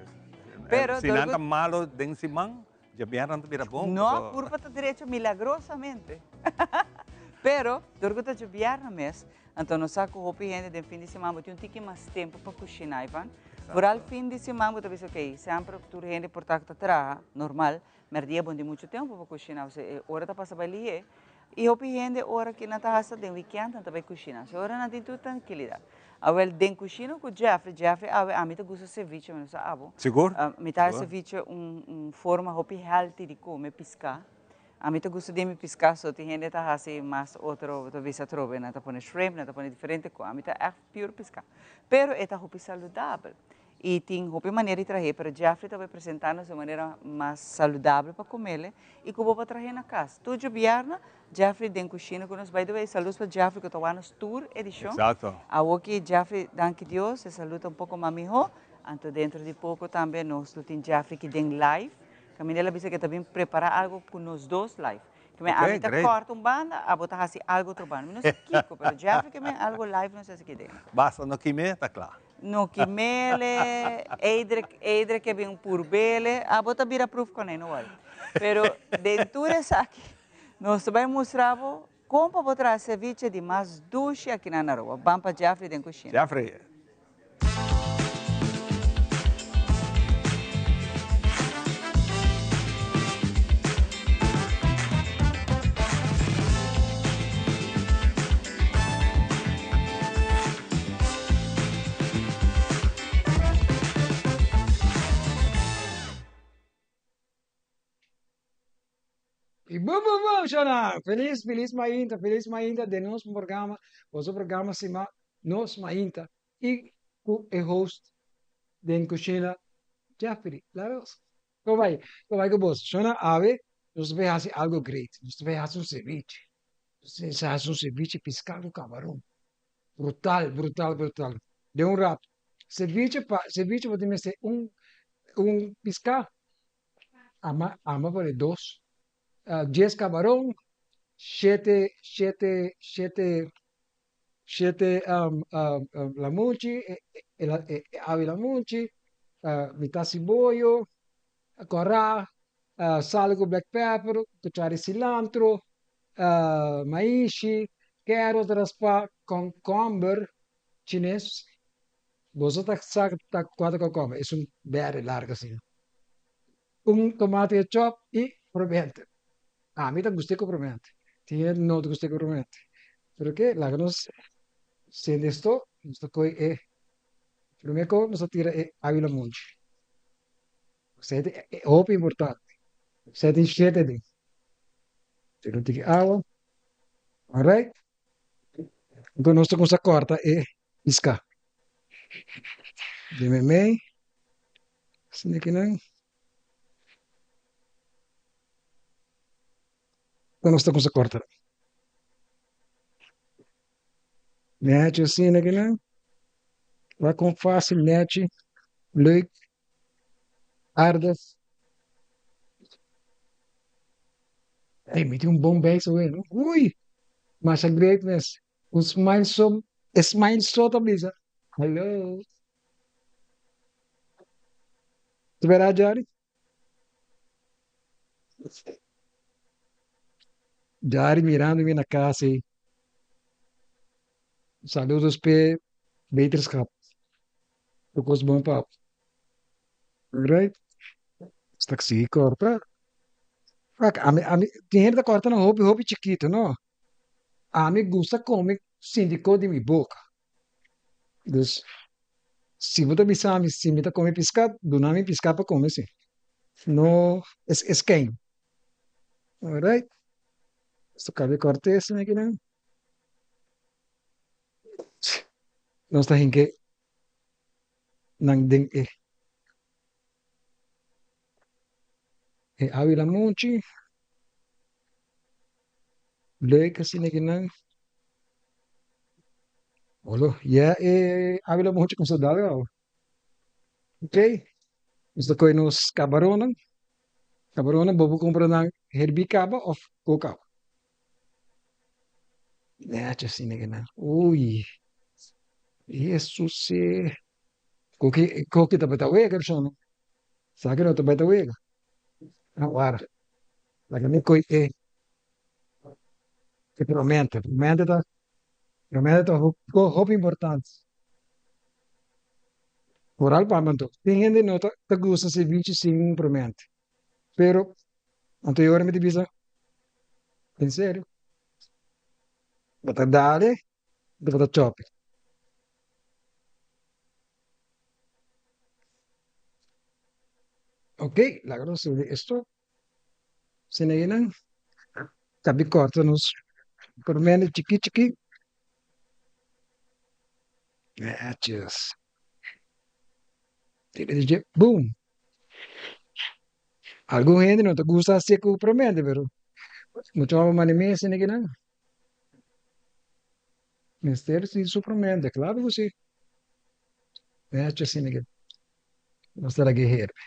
Pero si nan ta malo den siman, djabièrnè nan ta bira bon. No, purpa ta derecho milagrosamente. Pero, dor cu ta djabièrnè mes, Anto nos sa ku hopi hende den fin di siman bo tin un tiki mas tempu pa kushiná, Ivan. Vooral fin di siman bo ta bisa okey, semper tur hende por ta ku ta traha normal, mèrdia bo no tin muchu tempu pa kushiná, osea e ora ta pasa bai lihé. I hopi hende ora ku nan ta hasta den wikènt nan ta bai kushiná, so e ora nan tin tur trankilidat. Awel den kushina ku Jeffrey, Jeffrey awe ami ta gusta ceviche, mi no sa abo. Sigur? Mi ta hasi ceviche un forma hopi healthy di kome piská. Ami ta gusta den mi piská, so tin hende ta hasi mas otro, ta bisa atrobe, nan ta pone shrimp, nan ta pone diferente kos. Ami ta ègt pure piská. Pero e ta hopi saludabel. I tin hopi manera di trah'é, pero Jeffrey ta bai presentá nos e manera mas saludabel pa komele i ku bo por trah'é na kas. Tur djobièrnè, Jeffrey den kushina ku nos. By the way, saludos pa Jeffrey ku ta wak nos tur edishon. Exacto. Awoki Jeffrey, danki Dios, e salud ta un poko mas mihó. Anto dentro di poko tambe nos lo tin Jeffrey ki den live. Kaminda el a bisa ku e ta bin prepará algu ku nos dos live. Ke men ami ta kòrta un banda, abo ta hasi algu otro banda. Mi no sa kiko, pero Jeffrey ke men algu live nos hasi ki den. Basta no kim'é, ta kla. No kim'ele, Eidre, Eidre ke bin purb'ele, abo ta bira proof kon'é, no wòri. Pero den tur esaki, nos ta bai mustra bo kon pa bo traha ceviche di mas dushi akinan na Aruba. Ban pa Jeffrey den kushina. Jeffrey. Y bum bum bum shona! Feliz feliz mainta feliz mainta den nos programa boso programa sima nos mainta y cu e host den cushina Jeffrey La Rosa. Con bay con bay cu boso shona awe nos ta bay haci algo great nos ta bay haci un ceviche nos ta haci un ceviche pisca cu camaron brutal brutal brutal den un rato ceviche pa ceviche bo tin mester un un pisca Ama ama por e dos. Dies cabaron, shete shete shete shete lamunchi, e awi lamunchi, mitad siboyo, kora, sal ku black pepper, kuchara di cilantro, maishi, carrot raspa, concomber chines. Boso ta sa ta kua ta kòkòmber, es un bèrdè largu asina. Un tomate chòp i promente. Ami ta gust'é ku promente. Tin hende no ta gust'é ku promente. Pero ke, laga nos sende esto, nos ta kohe e promé kos nos ta tira e awi lamunchi. Esei ta hopi importante. Esei tin shete den. Tira un tiki awa. Alright. Anto nos ta kuminsá kòrta e piská. Den meimei, asina kinan. Anto nos ta kuminsá kòrta. Nèchi asina kinan. Wak kon fásil, nèchi, leuk, aardig. Ey, mi tin un bon beis awe, no? Ui! Masha great mes. Un smile so, e smile so ta bisa, Hello. Ta bera, Jari? Jari mirando mi na cas ey. Saludos p'e beterschap. Tur cos bon pa bo. Alright. Sta sigui corta. Wak, ami, ami, tin hende ta corta nan hopi, hopi chikito, no. Ami gusta come sinti cos di mi boca. Dus, si bo ta bisa mi si mi ta come pisca, duna mi pisca pa come si. No, es, es kein. Alright. Sta cabe corta esaki nan. Nos ta hinke nan den e e awi lamunchi. Leuk asina ki nan. Olo, ya e awi lamunchi kumsa dal gau. Ok, nos ta kohe nos kabaronnan. Kabaronnan bo por kumpra nan herbí kaba òf kook kaba. Nechi asina ke nan. Ui, Hesus e. Koki, koki ta beta wega, persona. Sa ke no ta beta wega. Awara, laga mi koe e, e promente. Promente ta, promente ta hopi importante. Foral pa mi anto. Tin hende no ta gusta ceviche sin promente. Pero, anto e ora mi ta bisa, En serio? Bo ta dale, bo ta chopi. Ok, laga nos subi esto. Asina ei nan. Tabi kòrta nos promènde chikí chikí. Netjes. Tira di dje, boom! Algun hende no ta gusta hasié ku promènde, pero mucha hopi manda mi esei kinan. Mester si su promènde, klaro ku si. Netjes asina ke nos ta lag'é herbe.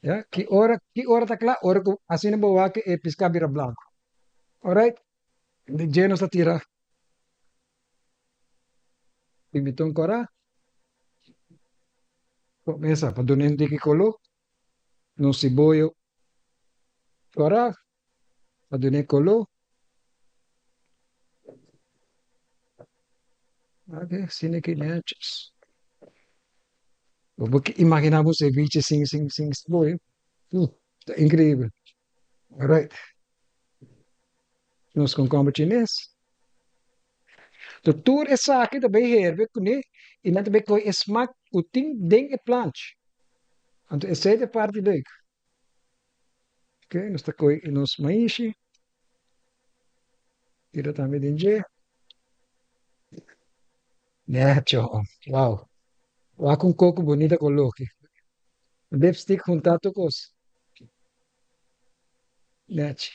Ya, ki ora, ki ora ta kla? Ora ku asina bo wak e piská bira blanku. Alright, di dje nos ta tira pimentón kòrá, mesa pa duna un tiki koló, nos siboyo kòrá pa dun'é koló. Ok, asina ki nètjes. Bo por imaginá bo ceviche sin sin sin siboyo? Ta inkreibel. Alright. Nos konkomber chines. Tur esaki ta bay herbe kuné i nan ta bay kohe e smak ku tin den e planchi. Anto esei ta e parti leuk. Ok, nos ta kohe nos maishi, tira tambe den dje. Necho, wow. Wak un koko bunita kolo aki. Lipstick huntá tur kos. Nechi.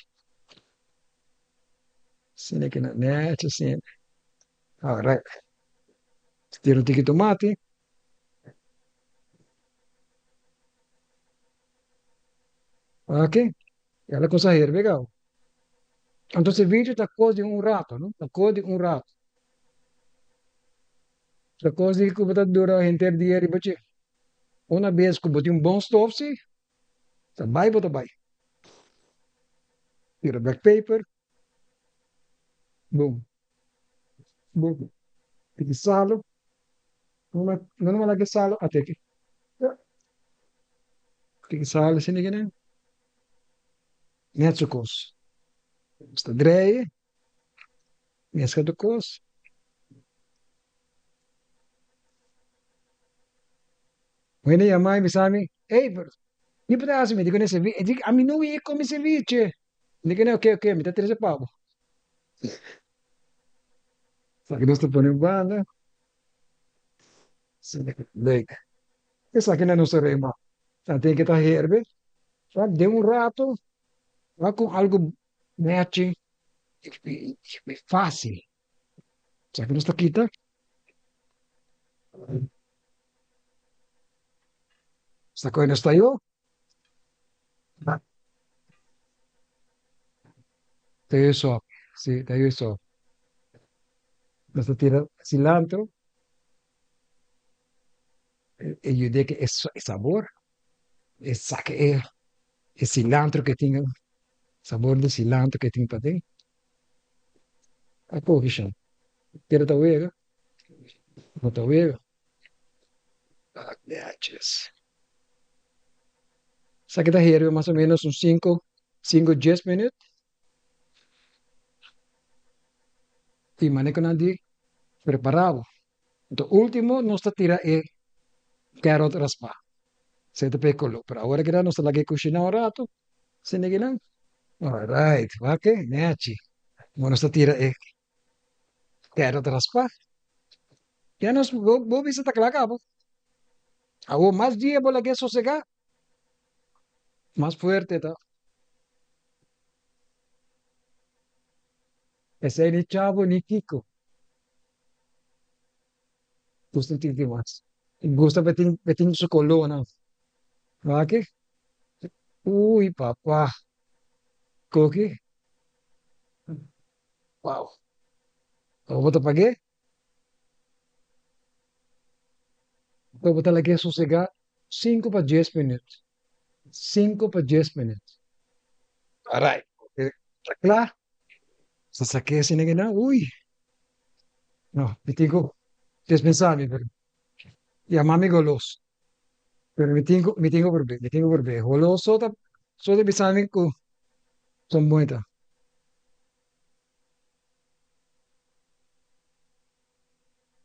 Asina ki nan, nechi asina. Alright. Tira un tiki tomati. Ok, el a cuminsa herbe gau. Anto ceviche ta cos di un rato, no? Ta cos di un rato. Ta cos di cu bo ta dura henter dia riba dje. Una bes cu bo tin un bon stof si, ta bay bo ta bay. Tira black paper, boom, boom. Tiki salo, no no laga e salo, ate aki. Tiki salo asina kinan, net su kos. Nos ta drei, meskla tur kos. Wende yama i bisa mi, Ey, pero ki bo ta hasi? Mi di ku ne ceviche. E di, ami no wii komi ceviche. Mi di ku ne, ok, ok, mi ta trese pa bo. Esaki nos ta pone un banda. Leuk. Esaki na nos ta rema. Ta tin ke ta herbe. Ta den un rato, ta ku algu nechi i fásil. Esaki nos ta kita. Esta koe nos ta yo. Ta yo sop. Si, ta yo sop. Nos ta tira cilantro. E yuda ke e sabor. E saka e e cilantro ke tin, sabor di cilantro ke tin paden. A koki shan. Tira ta wega. No ta wega. Netjes. Esaki ta herbe mas o menos un sinku, sinku dies minüt. I manera ku nan di prepará bo. Anto ultimo nos ta tira e kèrot raspá. Esei ta pa e koló. Pero awor aki nos ta laga e kushiná un ratu. Asina kinan. Alright, wak e nèchi. Awor nos ta tira e kèrot raspá. Ya nos bo bisa ta kla kaba. Awor mas dia bo lag'é sosegá, mas fuerte ta. Esei ni chavo ni kiko. Gusta tin tin mas. Gusta pa tin pa tin su kolónan. Wak-e. Uy papa. Koki. Wow. Awor bo ta pag'é? Bo ta lag'é sosegá sinku pa dies minüt. Sinku pa dies minüt. Alright. Ta kla. Sa sak'é asina kinan. Uy. No, mi tin ku dispensá mi, pero yama mi golos. Pero mi tin ku, mi tin ku prob'é, mi tin ku prob'é. Golos so ta, so ta bisa mi ku son buena.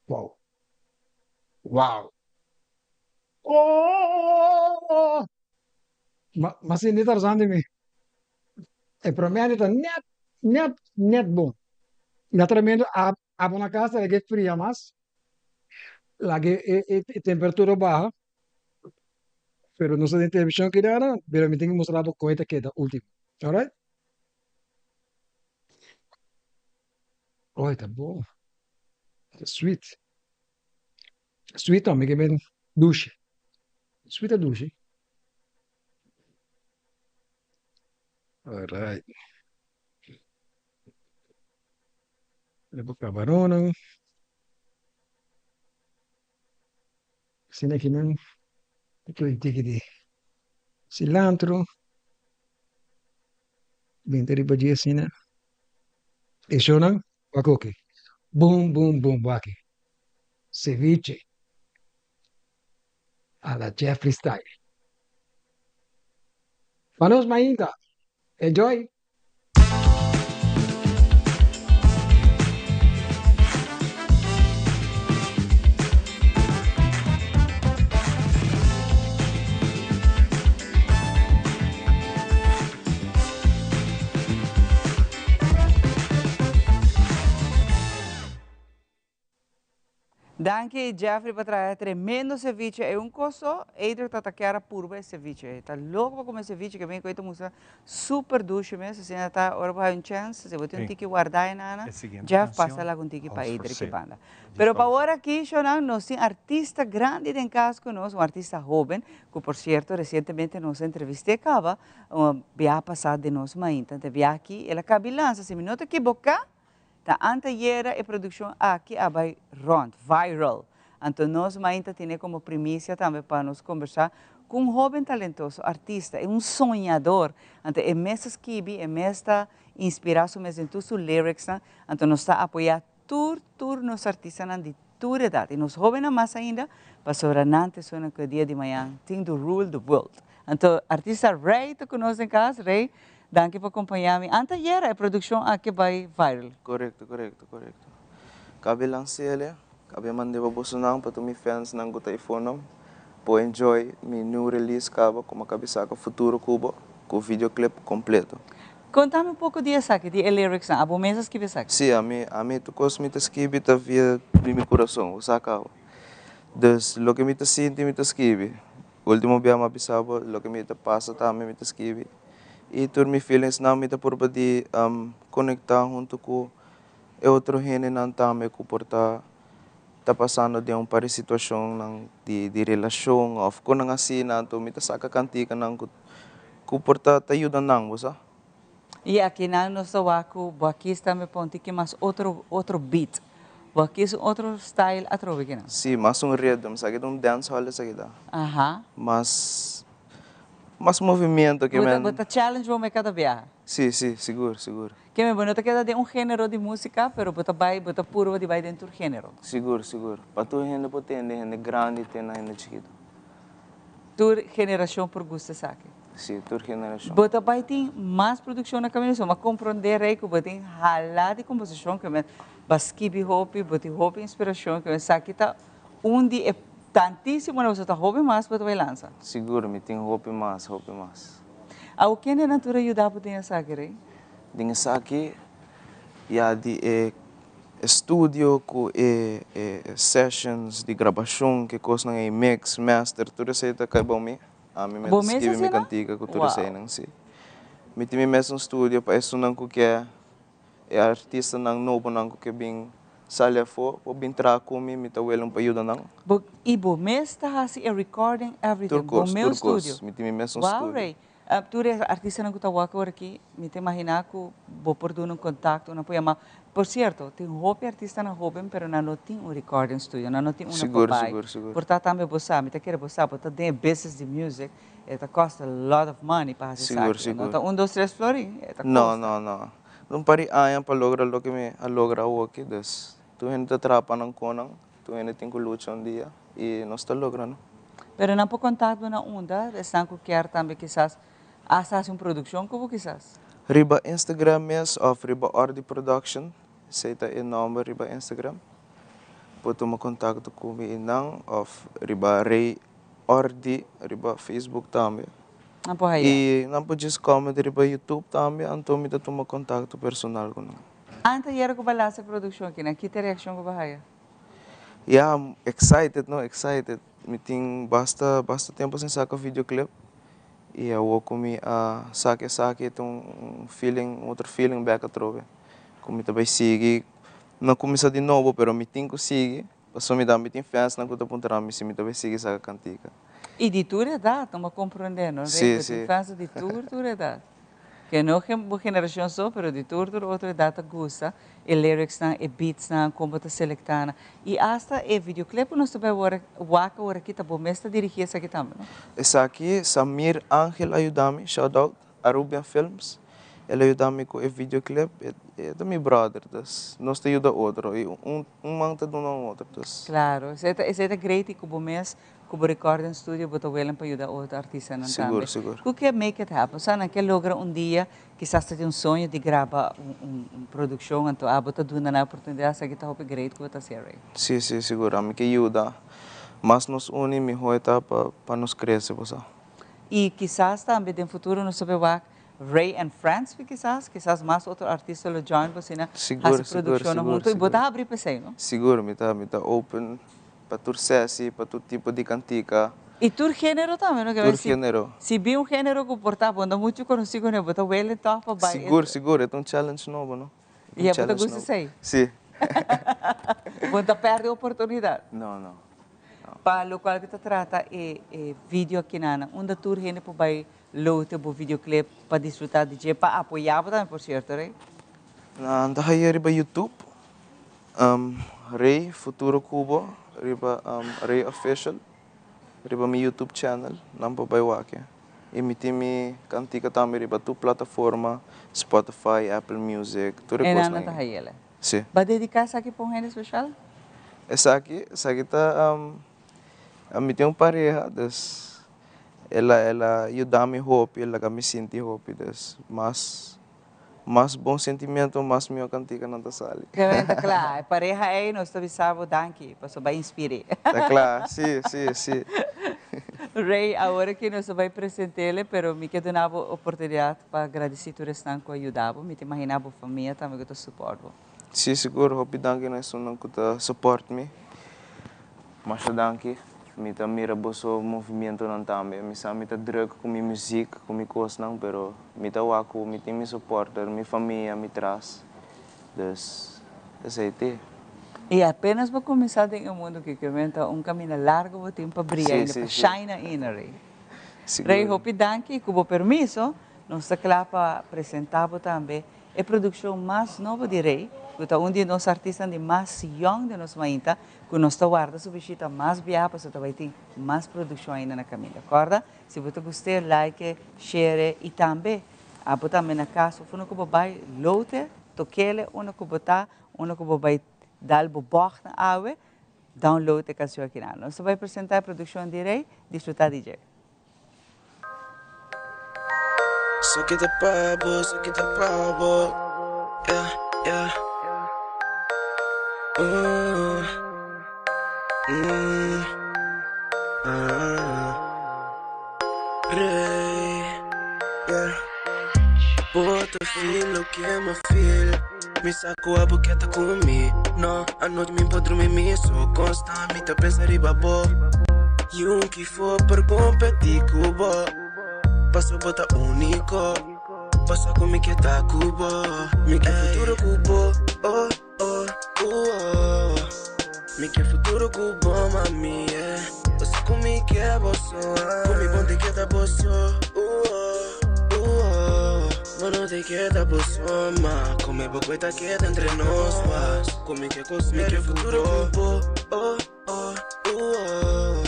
Wow. Wow. Oh! Ma, ma sinti Tarzan di mi. E promedio ta net, net, net bon. Naturalmente abo na casa lag'e fria mas, lag'e e temperatura baha, pero nos ta den television keda, pero mi tin ku mustra bo kon e ta keda ultimo. Alright? Oy ta bon. Ta sweet. Sweet no, mi ke men dushi. Sweet ta dushi. Alright. Lebo cabaronan. Asina aki nan ta pone un tiki di cilantro. Benta riba dje asina. E shownan wak oke. Boom boom boom wak ceviche a la Jeffrey style. Pa nos mainta. Enjoy! Danki Jeffrey pa traha e tremendo ceviche ey un cos so Adrick ta ta kier a purba e ceviche ey ta loco pa come ceviche ke ben cu ey ta mustra super dushi mes asina ta ora bo haya un chance si bo tin un tiki warda ey nana Jeff pasa laga un tiki pa Adrick e banda pero pa ora aki shonan nos tin artista grandi den cas cu nos un artista hoben cu por cierto recientemente nos a entreviste caba un bia pasa den nos mainta ante bia aki el a cabi lansa si mi no ta ekiboca Ta antayera e produccion aki a bay rond, viral. Anto nos mainta tene como primicia tambe pa nos combersa cu un hoben talentoso artista, e un soñador. Anto e mes ta skibi, e mes ta inspira su mes den tur su lyricsnan. Anto nos ta apoya tur, tur nos artistanan di tur edad. Y nos hobennan mas ainda, pasobra nan ta esunnan cu e dia di mañan tin to rule the world. Anto artista Rey ta cu nos den cas. Rey, danki pa compaña mi. Anteayera e produccion aki bay viral. Corecto, corecto, corecto. Cabe lancele, cabe mande pa bosonan, pa tur mi fansnan cu ta ifonan por enjoy mi new release caba como cabe saca Futuro Cubo cu videoclip completo. Contami un poco di esaki, di e lyricsnan. Abo mes a skibi esaki? Si, ami, ami tur cos mi ta skibi ta via di mi curason, bo sa caba. Dus loke mi ta sinti mi ta skibi. Ultimo bia mi a bisa bo loke mi ta pasa tambe mi ta skibi y tur mi feelingsnan mi ta purba di conecta hunto cu e otro hendenan tambe cu por ta ta pasando den un par di situacionnan di di relacion of conan asina anto mi ta saca canticanan cu cu por ta ta yuda nan bo sa. Y akinan nos ta wak cu bo a kies tambe pa un tiki mas otro otro beat. Bo a kies un otro style atrobe kinan. Sí, mas un rhythm. Esaki ta un dancehall esaki ta. Aha. Mas mas movimiento ke men. Bo ta challenge bo me cada biaha. Sí, sí, sigur, sigur. Ke men bo no ta keda den un genero di musica, pero bo ta bay, bo ta purba di bay den tur genero. Sigur, sigur. Pa tur hende por tende, hende grandi te na hende chikito. Tur generacion por gusta esaki. Sí, tur generashon. Bo ta bai tin mas produkshon na kaminda? So m'a komprondé Rey ku bo tin hala di komposishon ke men ba skibi hopi, bo tin hopi inspirashon ke men esaki ta un di e tantísimonan pasobra ta hopi mas bo ta bai lansa. Sigur, mi tin hopi mas, hopi mas. Awo kendenan tur a yuda bo den esaki Rey? Den esaki ya di e studio ku e sessions di grabashon, ke kosnan ei, mix, master, tur esei ta kai bou mi. Ami mi Bo ta mes skibi mi asina? kantika ku tur Wow. eseinan, sí. Mi tin mi mes un studio pa esunnan ku ke e artistanan nobonan ku ke bin sali afó por bin traha ku mi, mi ta willing pa yuda nan. Bo, i bo mes ta hasi e recording, everything? Tur Bo kos, meu tur kos. studio? Mi tin mi mes un Wow, studio. Ray. Tur e artistanan ku ta wak awor aki, mi ta imaginá ku bo por duna un kontakto, un apoyo. Ma, por sierto, tin hopi artistanan hóben, pero nan no tin un recording studio, nan no tin unda pa Sigur, bai. sigur, sigur. Por ta tambe bo sa, mi ta kere bo sa, bo ta den e business di music, e ta kosta a lot of money pa hasi Sigur, esaki. No sigur. ta un, dos, tres florin, e ta No, kosta. no, no. Un par di aña pa logra loke mi a logra awoki, dus tur hende ta traha pa nan konan, tur hende tin ku lucha un dia i nos ta logra no. Pero nan por contact bo na unda? Esnan cu kier tambe kisas hasta haci un produccion cu bo kisas. Riba Instagram mes of riba Ordy Production, esey ta e nomber riba Instagram. Por tuma contacto cu mi eynan of riba Rey Ordy riba Facebook tambe. Nan por haya. I nan por djis comment riba YouTube tambe, anto mi ta tuma contacto personal cu nan. Anta yera cu bo a lansa e produccion aki, nan ki ta e reaccion cu bo a haya? Ya, excited no, excited. Mi tin basta, basta tempo sin saca videoclip y awor cu mi a saca esaki ta un feeling, un otro feeling bek atrobe cu mi ta bay sigui, no cuminsa di nobo pero mi tin cu sigui pasobra mi tambe tin fansnan cu ta puntra mi si mi ta bay sigui saca cantica. Y di tur edad, no bo comprende no, Si, Rey, si. tin fans di tur, tur edad. Ke no bo generacion so, pero di tur tur otro edad ta gusta e lyricsnan, e beatsnan, con bo ta selecta nan. Y hasta e videoclip cu nos ta bay wor wak awor aki ta bo mes ta dirigi esaki tambe, no? Esaki Samir Angel a yuda mi, shout out, Arubian Films, el a yuda mi cu e videoclip, e ta mi brother, dus nos ta yuda otro y un man ta duna un otro, dus. Claro, esey ta esey ta great y cu bo mes Ku bo recording studio bo ta willing pa yuda otro artistanan Sigur, tambe. sigur. Ku ke make it happen? Sa nan ke logra un dia kisas ta tin un soño di graba un produccion anto abo ta duna nan e oportunidad esaki ta hopi great ku bo ta hacia Ray. Si, si, sigur. Ami ke yuda. Mas nos uni miho e ta pa nos crece bo sa. Y kisas tambe den futuro nos ta bay wak Ray and Friends kisas, kisas mas otro artista lo join bo asina Sigur, haci sigur, produccionnan sigur, hunto y bo sigur. ta habri p'esey no? Sigur, mi ta, mi ta open Pa tur sesi, pa tur tipo di kantika. I tur genero tambe, no? Tur genero. Si bin un genero ku por ta bo no muchu konosí kuné, bo ta wele tòg pa bai. Sigur, sigur, e ta un challenge nobo, no? I abo ta gusta esei? Si. Bo no ta pèrdè oportunidat? No, no, no. Pa lokual ku ta trata e e video akinan, unda tur hende por bai lote bo videoclip pa disfrutá di dje, pa apoyá bo tambe por sierto, Rey? Nan ta haye riba YouTube. Rey Futuro Cubo riba Rey Official riba mi YouTube channel nan por bai wak y mi tin mi cantica tambe riba tur plataforma Spotify, Apple Music tur e cosnan Enan ta hayele. Si. Ba dedica esaki pa un hende special? Esaki esaki ta mi tin un pareha dus el a el a yuda mi hopi el laga mi sinti hopi dus mas Mas bon sentimiento mas mihó kantikanan ta sali. Kevin ta kla, e pareha ei nos ta bisa bo danki pasobra bo a inspir'é. Ta kla, si, si, si. Ray, awor aki nos ta bai present'el, pero mi ke duna bo oportunidat pa gradisí tur esnan ku a yuda bo. Mi ta imaginá bo famia tambe ku ta support bo. Si, sigur. Hopi danki na esunnan ku ta support mi. Masha danki. Mi ta mira boso movimientonan tambe. Mi sa mi ta druk ku mi muziek, ku mi kosnan, pero mi ta wak ku mi tin mi supporter, mi famia mi tras. Dus esei te. I apenas bo kuminsá den e mundu kikirmen ta un kaminda largu bo tin pa bria ainda, pa shine ainda, Rey. Rey, hopi danki i ku bo permiso nos ta kla pa presentá bo tambe e produkshon mas nobo di Rey, ku ta un di nos artistanan di mas yòn den nos mainta, Ku nos ta warda su bishita mas biaha pasobra ta bai tin mas produkshon ainda na kaminda. Kòrda, si bo ta gust'é, like, share i tambe abo tambe na kas of unda ku bo bai, lote, tok'ele unda ku bo ta, unda ku bo bai dal bo bògnan awe, download e kanshon akinan. Nos ta bai presentá e produkshon di Rey, disfrutá di dje. So kita pa bo, so kita pa bo Yeah, yeah Ooh mm, ah Rey, yeah Bo ta feel loke mi feel Mi sa ku abo ke ta ku mi No, anochi mi por drumi mi so Constant mi ta pensa riba bo Y un ki fo por competi ku bo Paso bo ta unico Paso ku mi ke ta ku bo Mi ke futuro ku bo Oh, oh, uh, oh Mi ke futuro ku bo, mami, yeah Paso ku mi ke bo so ah. Ku mi bon te keda bo so uh, oh, uh, oh Bo no te keda bo so ma Come bo ta keda entre nos wa Ku mi ke Mi ke futuro ku bo Oh, oh, uh, oh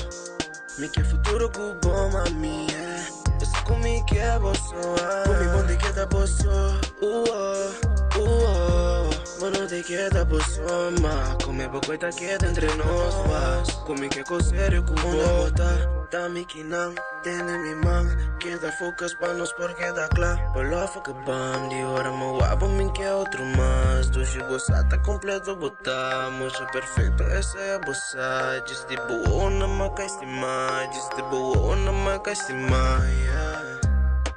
Mi ke futuro ku bo, mami, yeah Paso ku mi ke bo so ah. Ku mi bon te keda bo so uh, oh, uh, oh Bo no te keda bo so ma Come bo ta keda entre nos wa Ku mi ke kos serio ku bo Unda bo ta, ta mi kinan Tene mi man, keda focus pa nos por keda kla Bo love ke bam, di ora mi wak bo mi ke otro mas Dushi bo sa ta completo bo ta Mucha perfecto esei a bo sa Djis di bo wowo na mi ka estima Djis di bo wowo na mi ka estima, yeah.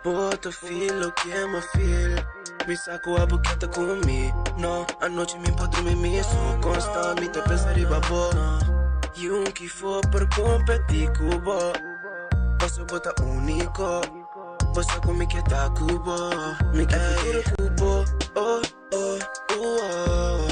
Bo ta feel loke mi feel. Mi sa ku abo ke ta ku mi. No, anochi mi por drumi mi so. Constant mi ta pensa riba bo. Y un kifo por competi ku bo. Paso bo ta unico. Bo sa ku mi ke ta ku bo. Mi ke futuro ku bo. Oh, oh, uh, oh.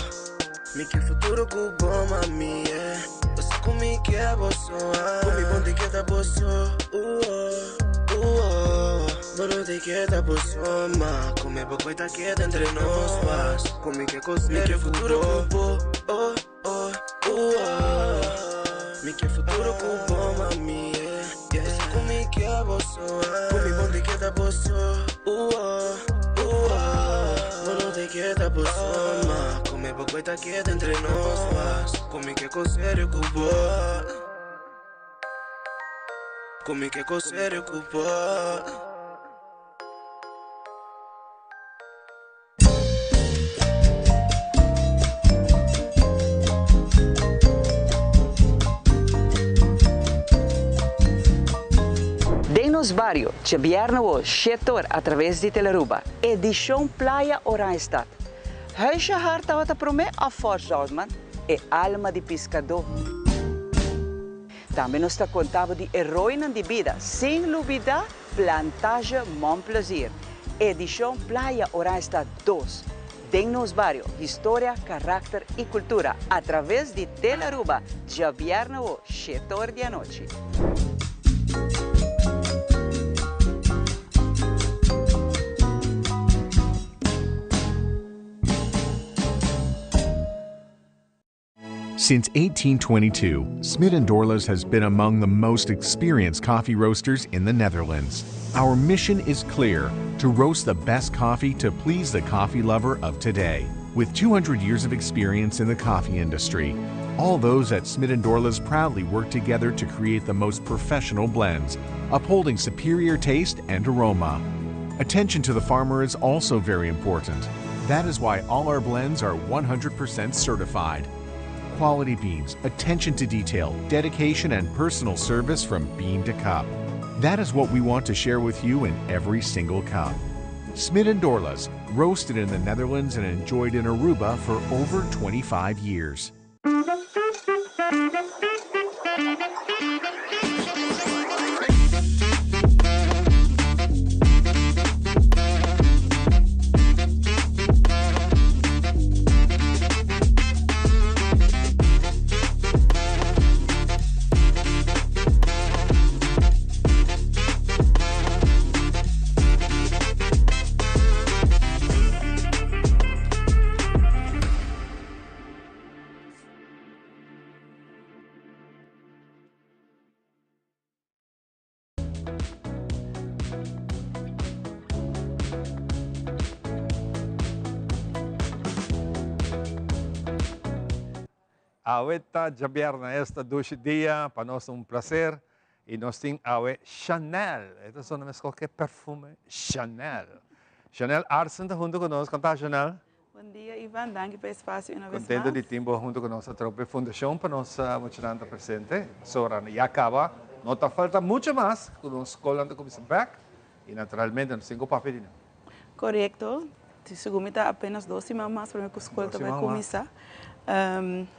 Mi ke futuro ku bo, mami, yeah. Bo sa ku mi ke bo so, ah. Ku mi bon te keda bo so, uh, oh, uh, oh. Bo no te keda bo so, ma. Ku mi bo koi ta keda entre nos, pas. Ku mi ke kos Mi ke futuro ku bo, oh, oh, uh, oh. Mi ke futuro ku bo, mami, yeah. Bo sa ku mi ke bo so, ah. Ku mi bon te keda bo so, uh, oh, uh, oh. Bo no te keda bo so, ma. Ku mi bo koi ta keda entre nos, pas. Ku mi ke kos serio ku bo. Ku mi ke kos serio ku bo. Den nos bario, djabièrnè wo shetor atraves di Telearuba, edishon Playa Oranjestad. Huisje Hart tabata promé òf Fort Zoutman, e alma di piskadó. Tambe nos ta konta bo di heroinan di bida, sin lubidá Plantage Mon Plaisir, edishon Playa Oranjestad dos. Den nos bario, historia, karakter i kultura atraves di Telearuba, djabièrnè wo shetor di anochi. Since 1822, Smit & Dorlas has been among the most experienced coffee roasters in the Netherlands. Our mission is clear: to roast the best coffee to please the coffee lover of today. With 200 years of experience in the coffee industry, all those at Smit & Dorlas proudly work together to create the most professional blends, upholding superior taste and aroma. Attention to the farmer is also very important. That is why all our blends are 100% certified. Quality beans, attention to detail, dedication, and personal service from bean to cup. That is what we want to share with you in every single cup. Smit & Dorlas, roasted in the Netherlands and enjoyed in Aruba for over 25 years. Awe ta djabièrnè esta dushi dia, pa nos ta un placer y nos tin awe Chanel, e ta sona meskos ke perfume Chanel. Chanel Artsen ta hunto ku nos, kon ta Chanel? Bon dia Ivan, danki pa e espacio una vez Contento mas. di tin bo hunto cu nos atrobe Fundacion pa nos muchanan ta presente. Sora ya caba, no ta falta mucho mas cu nos scolnan ta cuminsa bek y naturalmente nos tin cu papia di nan. Corecto, segun mi ta apenas dos siman mas prome cu scol Dos ta bay siman mas. cuminsa.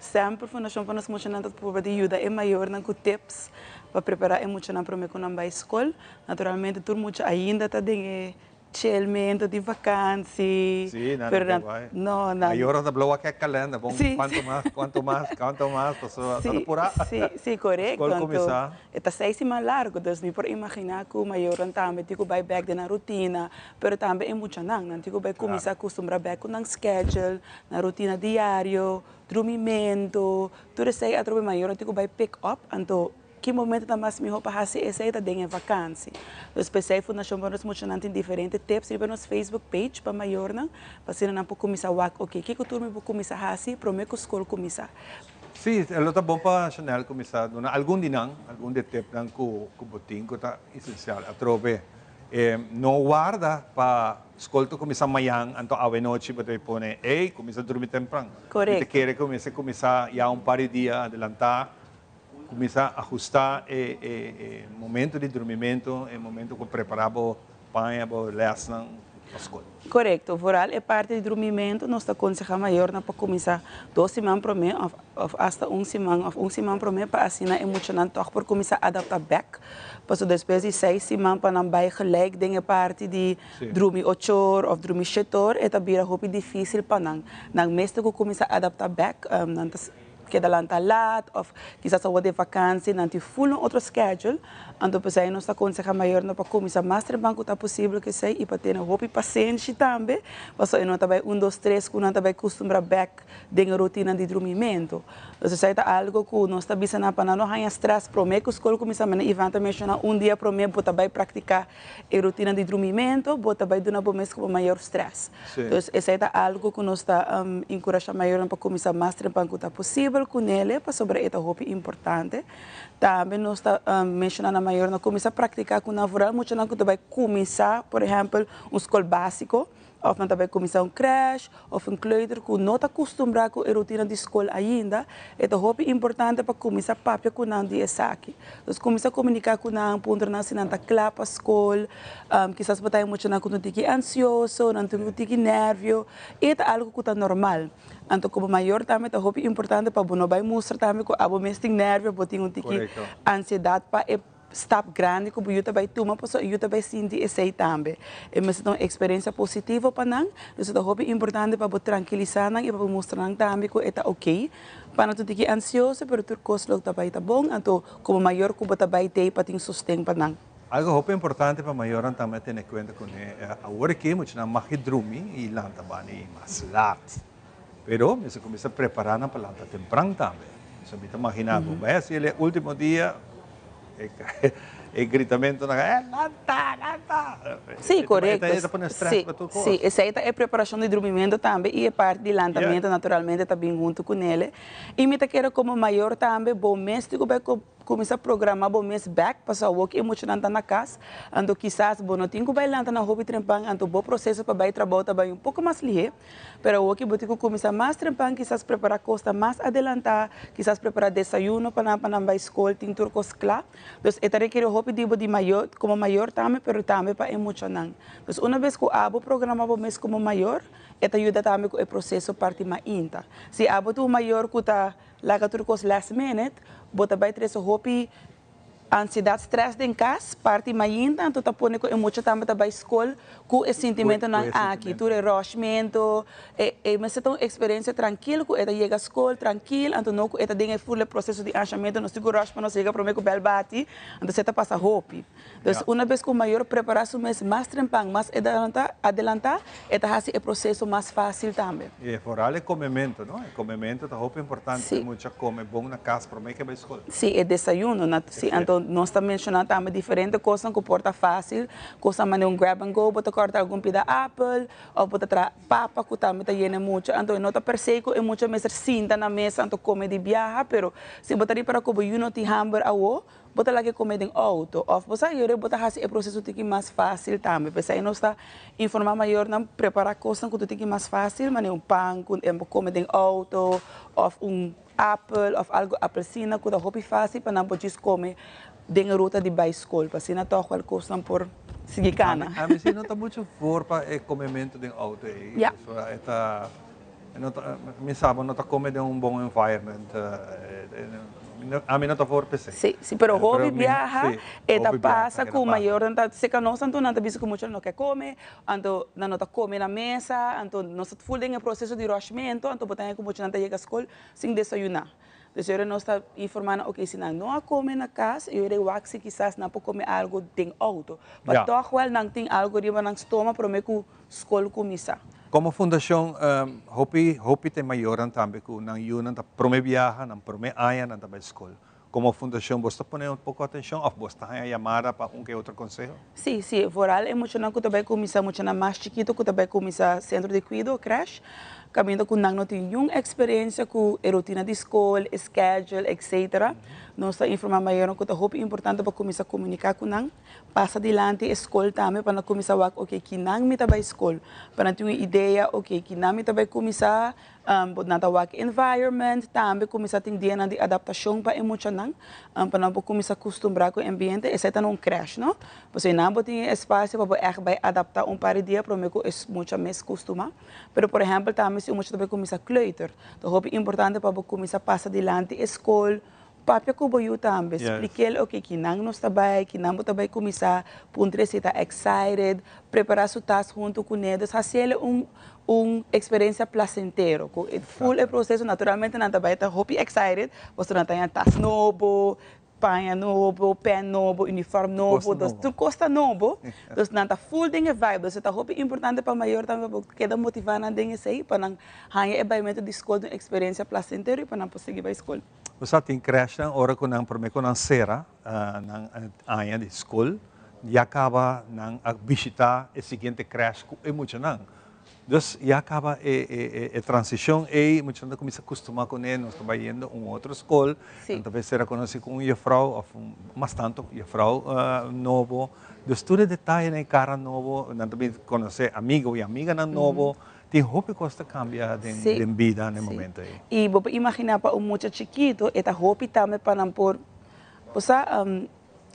Semper Fundacion pa nos muchanan ta purba di yuda e mayornan cu tips pa prepara e muchanan prome cu nan bay scol. Naturalmente tur mucha ainda ta den e Chelmento di vakansi. Sí, nan Pero ta nan, bai. no, nan. Mayornan ta blowa ke kalender, bon, Sí, kuantu sí. mas, kuantu mas, kuantu mas, pasobra ta Sí, purá. sí, sí, korekto. Skol Anto, kuminsá. e ta seis siman largu, dus mi por imaginá ku mayornan tambe tin ku bai bèk den nan rutina, pero tambe e muchanan, nan tin ku bai kuminsá kustumbrá bèk ku nan schedule, nan rutina diario, drumimentu, tur esei atrobe mayornan tin ku bai pick up, anto Ki momento ta mas miho pa hasi esei ta den e vakansi. Dus p'esei Fundashon pa Nos Muchanan tin diferente tips riba nos Facebook page pa mayornan, pa asina nan por kuminsá wak, oke, kiko tur mi por kuminsá hasi promé ku skol kuminsá. Sí, lo ta bon pa Chanel kuminsá duna algun di nan, algun di e tipnan ku bo tin ku ta esensial. Atrobe, no warda pa skol ta kuminsá mañan, anto awenochi bo ta bai pone, ey, kuminsá drumi tempran. Mi ta Korekto. kere ku mester kuminsá ya un par di dia adelantá. Kuminsá ahustá e e momento di durmimentu, e momento ku prepará bo paña, bo lesnan pa skol. Korekto, vooral e parti di drumimentu nos ta konsehá mayornan pa kuminsá dos siman promé òf òf asta un siman òf un siman promé pa asina e muchanan tòg por kuminsá adaptá bèk. Pasobra despues di seis siman pa nan bai gelijk den e parti di drumi ocho or òf drumi shete or e ta bira hopi difísil pa nan. Nan mester ku kuminsá adaptá bèk, nan ta keda lanta laat of kisas awor den vakantie nan tin full un otro schedule, anto p'esei nos ta konseha mayornan pa kuminsá mas trempan ku ta posibel ku esei i pa tene hopi pasenshi tambe pasobra e no ta bai un dos tres ku nan ta bai kustumbrá bèk den e rutina di drumimentu. Dus esei ta algu ku nos ta bisa nan pa nan no haña strès promé ku skol kuminsá, manera Ivan ta menshoná un dia promé bo ta bai praktiká e rutina di drumimentu bo ta bai duna bo mes komo mayor strès. Dus esei ta algu ku nos ta enkurashá mayornan pa kuminsá mas trempan ku ta posibel kunele pasobra e ta hopi importante. Tambe nos ta menshoná na mayornan kuminsá praktiká ku nan vooral muchanan ku ta bai kuminsá por ehèmpel un skol básiko òf nan ta bai kuminsá un krèsh òf un kleuter ku no ta kustumbrá ku e rutina di skol ainda, e ta hopi importante pa kuminsá papia ku nan di esaki. Dus kuminsá komuniká ku nan, puntra nan si nan ta kla pa skol, kisas bo ta e muchanan ku ta un tiki ansioso, nan tin un tiki nèrvio, e ta algu ku ta normal. Anto komo mayor tambe ta hopi importante pa bo no bai mustra tambe ku abo mes tin nèrvio, bo tin un tiki ansiedat pa e stap grandi ku bo yu ta bai tuma pasobra e yu ta bai sinti esei tambe. E mester ta un eksperensia positivo pa nan, dus e ta hopi importante pa bo trankilisá nan i pa bo mustra nan tambe ku e ta oké pa nan ta un tiki ansioso pero tur kos lo ta bai ta bon, anto komo mayor ku bo ta bai tei pa tin sosten pa nan. Algo hopi importante pa mayornan tambe tene kuenta kuné, awor aki muchanan mag di drumi i lanta bani mas lat, pero mester kuminsá prepará nan pa lanta tempran tambe. So mi ta maginá bo bai hasi el e último dia e gritamentonan e lanta, lanta! Sí, korekto. E ta pone strès pa tur kos. Sí, esei ta e preparashon di drumimentu tambe i e parti di lantamentu naturalmente ta bin huntu kunele. I mi ta kere komo mayor tambe bo mes tin ku bai Kuminsá programá bo mes bèk pasobra awor ku e muchanan ta na kas, anto kisas bo no tin ku bai lanta na hopi trempan, anto bo proseso pa bai trabou ta bai un poko mas lihé. Pero awor ku bo tin ku kuminsá mas trempan, kisas prepará kos ta mas adelantá, kisas prepará desayuno pa nan pa nan bai skol, tin tur kos kla. Dus e ta rekerí hopi di bo di mayor, komo mayor tambe, pero tambe pa e muchanan. Dus una bes ku abo programá bo mes komo mayor, e ta yuda tambe ku e proseso parti mainta. Si abo ta un mayor ku ta Laga tur kos last minute, bo ta bai trese hopi ansiedat, stress den kas, parti mainta, anto ta pone ku e mucha tambe ta bai skol ku e sintimentonan aki, tur e rushmento, e e mester ta un eksperensia trankil ku e ta yega skol trankil, anto no ku e ta den e full e proseso di anshamento, nos tin ku rush pa nos yega prome ku bèl bati, anto esei ta pasa hopi. Dus una bes ku un mayor prepará su mes mas trempan, mas adelantá, e ta hasi e proseso mas fásil tambe. I vooral e komemento, no? E komemento ta hopi importante pa e mucha kome bon na kas promé ke bai skol. Sí, e desayuno. Sí, anto nos ta menshoná tambe diferente kosnan ku por ta fásil, kosnan manera un grab and go, bo ta kòrta algun pida apel, òf bo ta traha papa ku tambe ta yena e mucha. Anto e no ta per se ku e mucha mester sinta na mesa anto kome di biaha, pero si bo ta ripará ku bo yu no tin hamber awo, Bo ta laga e come den auto of bo sa yora bo ta haci e proceso tiki mas facil tambe. P'esey nos ta informa mayornan prepara cosnan cu ta tiki mas facil manera un pan cu bo come den auto of un apel of algo apelsina cu ta hopi facil pa nan por djis come den e ruta di bay scol pa asina toch wel cosnan por sigui cana. Ami si no ta mucho voor pa e comemento den auto ey. Pasobra e ta Mi sa bo no ta come den un bon environment. Ami no ta for p'esei. Sí, sí, pero hopi biaha e ta pasa ku mayornan ta seka nos anto nan ta bisa ku muchanan no ke come, anto nan no ta come na mesa, anto nos ta ful den e proseso di rushmento, anto bo ta haña ku muchanan ta yega skol sin desayuná. Dus ora nos ta informá nan, oke, si nan no a come na kas, e ora e wak si kisas nan por come algu den outo. Pa tòg wèl nan tin algu riba nan stoma promé ku skol kuminsá. Komo fundashon hopi hopi ta e mayornan tambe ku nan yunan ta promé biaha, nan promé aña nan ta bai skol. Komo fundashon bos ta pone un poko atenshon òf bos ta haña yamada pa un ke otro konseho? Sí, sí, vooral e muchanan ku ta bai kuminsá, muchanan mas chikitu ku ta bai kuminsá sentro di kuido, crèche. Caminda cu nan no tin niun experiencia cu e rutina di scol, e schedule, etc. Nos ta informa mayornan cu ta hopi importante pa cuminsa comunica cu nan, pasa dilanti e scol tambe pa nan cuminsa wak, ok, kinan mi ta bay scol, pa nan tin un idea, ok, kinan mi ta bay cuminsa. Nan ta wak environment, tambe kuminsá tin dianan di adaptashon pa e muchanan, pa nan por kuminsá kustumbrá ku e ambiente. Esei ta na un krèsh, no? Pasobra einan bo tin e espasio pa bo ègt bai adaptá un par di dia promé ku e mucha mes kustumá. Pero por ehèmpel tambe si un mucha ta bai kuminsá kleuter, ta hopi importante pa bo kuminsá pasa dilanti e skol, Papia ku bo yu tambe, splikel oke kinan nos ta bai, kinan bo ta bai kuminsá, puntra si e ta excited, prepará su tas huntu kuné, dus hasiel un un eksperensia plasentero ku e full e proseso naturalmente nan ta bai ta hopi excited pasobra nan ta haña tas nobo, paña nobo, pèn nobo, uniform nobo, dus tur kos ta nobo, dus nan ta full den e vibe, dus e ta hopi importante pa mayor tambe pa bo keda motivá nan den esei pa nan haña e baimentu di skol ta un eksperensia plasentero i pa nan por sigui bai skol. Bo sa tin crèshnan ora ku nan promé ku nan sera nan aña di skol ya kaba nan a bishitá e siguiente crèsh ku e muchanan. Dus ya kaba e e transishon ei, muchanan ta kuminsá kustumá kuné, nos ta bai yendo un otro skol, nan ta bai sera konosí ku un yefrou òf mas tantu yefrou nobo. Dus tur e detayenan e kara nobo, nan ta bin konosé amigu i amiganan nobo. Tin hopi kos ta kambia den bida na e momento ei. I bo por imaginá pa un mucha chikitu e ta hopi tambe pa nan por, bo sa,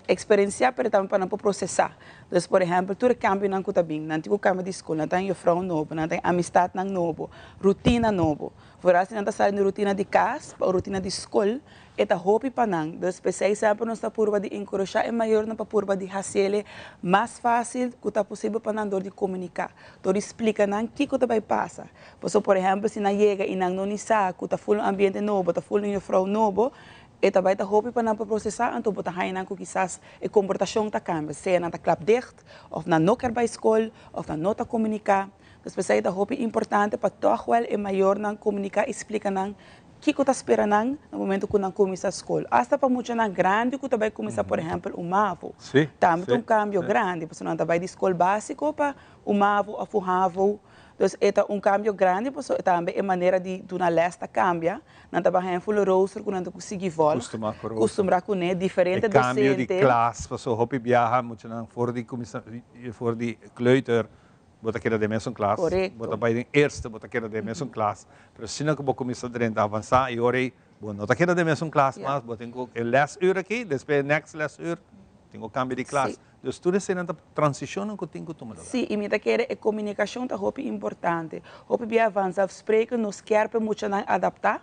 eksperensiá pero tambe pa nan por prosesá. Dus por ehèmpel tur e kambionan ku ta bin, nan tin ku kambia di skol, nan ta haña yufrou nobo, nan ta haña amistatnan nobo, rutina nobo. Vooral si nan ta sali di rutina di kas pa un rutina di skol, E ta hopi pa nan. Dus p'esei semper nos ta purba di enkurashá e mayornan pa purba di hasiel e mas fásil ku ta posibel pa nan dor di komuniká, dor di splika nan kiko ta bai pasa. Pasobra por ehèmpel si nan yega i nan no ni sa ku ta ful un ambiente nobo, ta ful un yufrou nobo, e ta bai ta hopi pa nan por prosesá, anto bo ta haña nan ku kisas e komportashon ta kambia, sea nan ta klap dicht, òf nan no ker bai skol, òf nan no ta komuniká. Dus p'esei ta hopi importante pa tòg wèl e mayornan komuniká i splika nan Kiko ta spera nan na momento ku nan kuminsá skol? Asta pa muchanan grandi ku ta bai kuminsá, por ehèmpel, un mavo. Tambe ta un kambio grandi, pasobra nan ta bai di skol básiko pa un mavo òf un havo. Dus e ta un kambio grandi pasobra tambe e manera di duna lès ta kambia. Nan ta bai haña full rooster ku nan ta ku sigui vòlg, kustumbrá kuné, diferente E kambio di dosente. klas, pasobra hopi biaha muchanan for di kuminsá, for di kleuter Bo ta keda den mesun klas. Korekto. Bo ta bai den eerste, bo ta keda den mesun klas. Pero asina ku bo kuminsá drenta avansá i ora ei bo no ta keda den mesun klas mas, bo tin ku e lèsùr aki, despues e next lèsùr tin ku kambia di klas. Dus tur eseinan ta transishonnan ku tin ku tuma lugar. Sí, i mi ta kere e komunikashon ta hopi importante. Hopi bia vanzelfsprekend nos kier pa e muchanan adaptá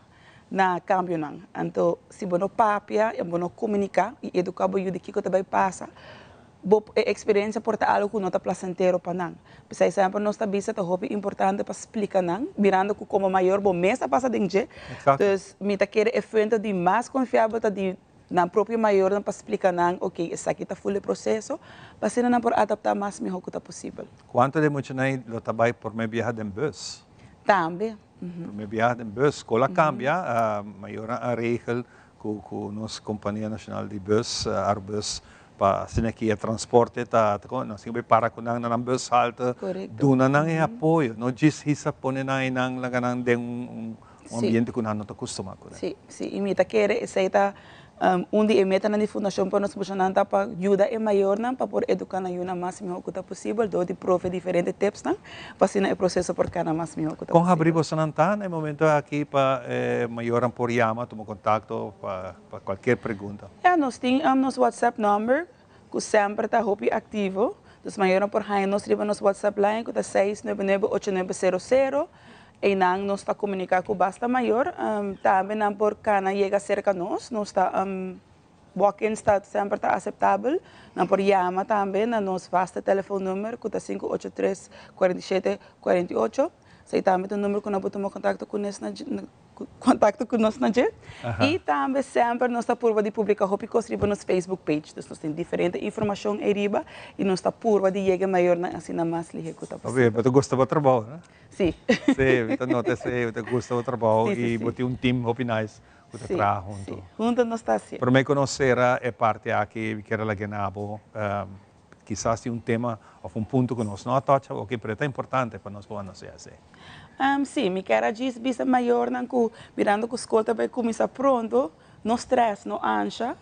na kambionan. Anto si bo no papia i bo no komuniká i eduká bo yu di kiko ta bai pasa, Bo e experiencia por ta algo cu no ta placentero pa nan. P'esei semper nos ta bisa ta hopi importante pa splica nan, mirando cu como mayor bo mes a pasa den dje. Dus mi ta kere e fuente di mas confiabel ta di nan propio mayornan pa splica nan, ok, esaki ta full e proceso, pa asina nan por adapta mas miho cu ta posibel. Cuanto di muchanan lo ta bay prome biaha den bus? Tambe. Prome biaha den bus. Scol a cambia, mayornan a regel cu nos compania nacional di bus, Arubus, Pa asina ki e transporte ta ta con, nos tin ku bay para ku nan na nan bushalte, duna nan e apoyo, no djis hisa pone nan einan laga nan den un un ambiente ku nan no ta kustuma kuné. Sí, sí, i mi ta kere esei ta un di e metanan di Fundashon pa nos muchanan ta pa yuda e mayornan pa por eduká nan yunan mas mihó ku ta posibel dor di profe diferente tipsnan pa asina e proseso por kana mas mihó ku ta Kon posibel. habrí bosonan ta na e momento aki pa e mayornan por yama, tuma kontakto pa Pa cualkier pregunta. Ya, nos tin nos WhatsApp number cu semper ta hopi activo. Dus mayornan por haña nos riba nos WhatsApp line cu ta seis nuebe nuebe ocho nuebe sero sero. Eynan nos ta comunica cu basta mayor. Tambe nan por cana yega cerca nos. Nos ta walk-ins ta semper ta aceptabel. Nan por yama tambe na nos vaste telefoonnummer cu ta sinku ocho tres cuarenta i shete cuarenta i ocho. Esey tambe ta un number cu nan por tuma contacto cu nos na. Contacto cu nos na dje. Y tambe semper nos ta purba di publica hopi cos riba nos Facebook page. Dus nos tin diferente informacion eyriba y nos ta purba di yega e mayornan asina mas lihe cu ta Oké, posibel. bo ta gusta bo trabou, no? Sí. Sí, mi ta nota esey, bo ta gusta bo trabou Sí, sí, y bo sí. tin un team hopi nice cu ta Sí, traha sí. hunto. Hunto nos ta hacié. Prome cu nos cera e parti aki, mi kier a laga na bo. Kisas tin un tema of un punto ku nos no a touch awoki, pero e ta importante pa nos por anunsia esei. Sí, mi kier a djis bisa mayornan ku mirando ku skol ta bai kuminsá pronto, no stress, no ansha,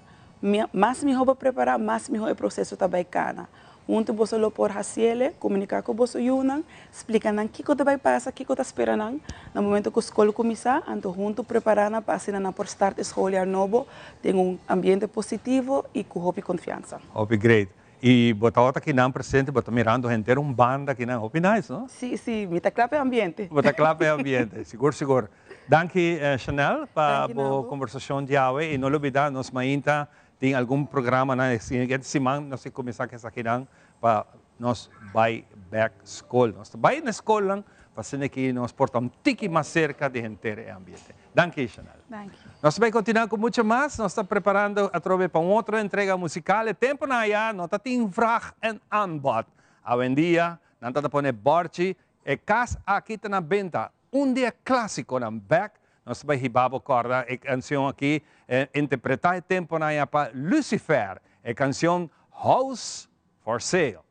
mas mihó bo prepará, mas mihó e proseso ta bai kana. Huntu boso lo por hasiele, komuniká ku boso yunan, splika nan kiko ta bai pasa, kiko ta spera nan na momento ku skol kuminsá, anto huntu prepará nan pa asina nan por start e skoljaar nobo den un ambiente positivo i ku hopi konfiansa. Hopi great. I bo tabata kinan presente, bo ta mirando henter un banda kinan, hopi nice, no? Sí, sí, mi ta kla pa e ambiente. Bo ta kla pa e ambiente, sigur, sigur. Danki Chanel pa bo kombersashon djawe i no lubida nos mainta Tin algun programanan e siguiente siman nos tin kuminsá ku esakinan pa nos bai bèk skol. Nos ta bai na skolnan pa asina ki nos por ta un tiki mas serka di henter e ambiente. Danki Chanel. Danki. Nos ta bai kontinuá ku mucho mas. Nos ta preparando atrobe pa un otro entrega musikal. E tempunan ayá no ta tin vraag en aanbod. Awendia nan ta ta pone bòrchi e kas aki ta na benta. Un di e klásikonan bèk, nos ta bai hiba bo kòrda e kansion akí interpretá e tempunan ya pa Lucifer, e kansion House for Sale.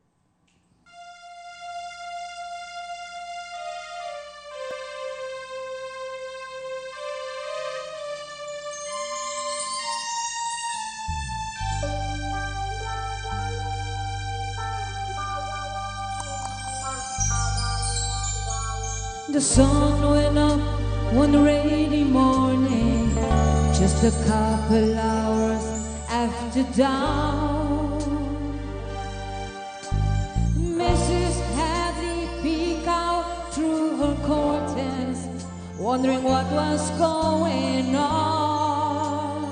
The sun went up one rainy morning, just a couple hours after dawn. Mrs. Hadley peeked out through her curtains, wondering what was going on.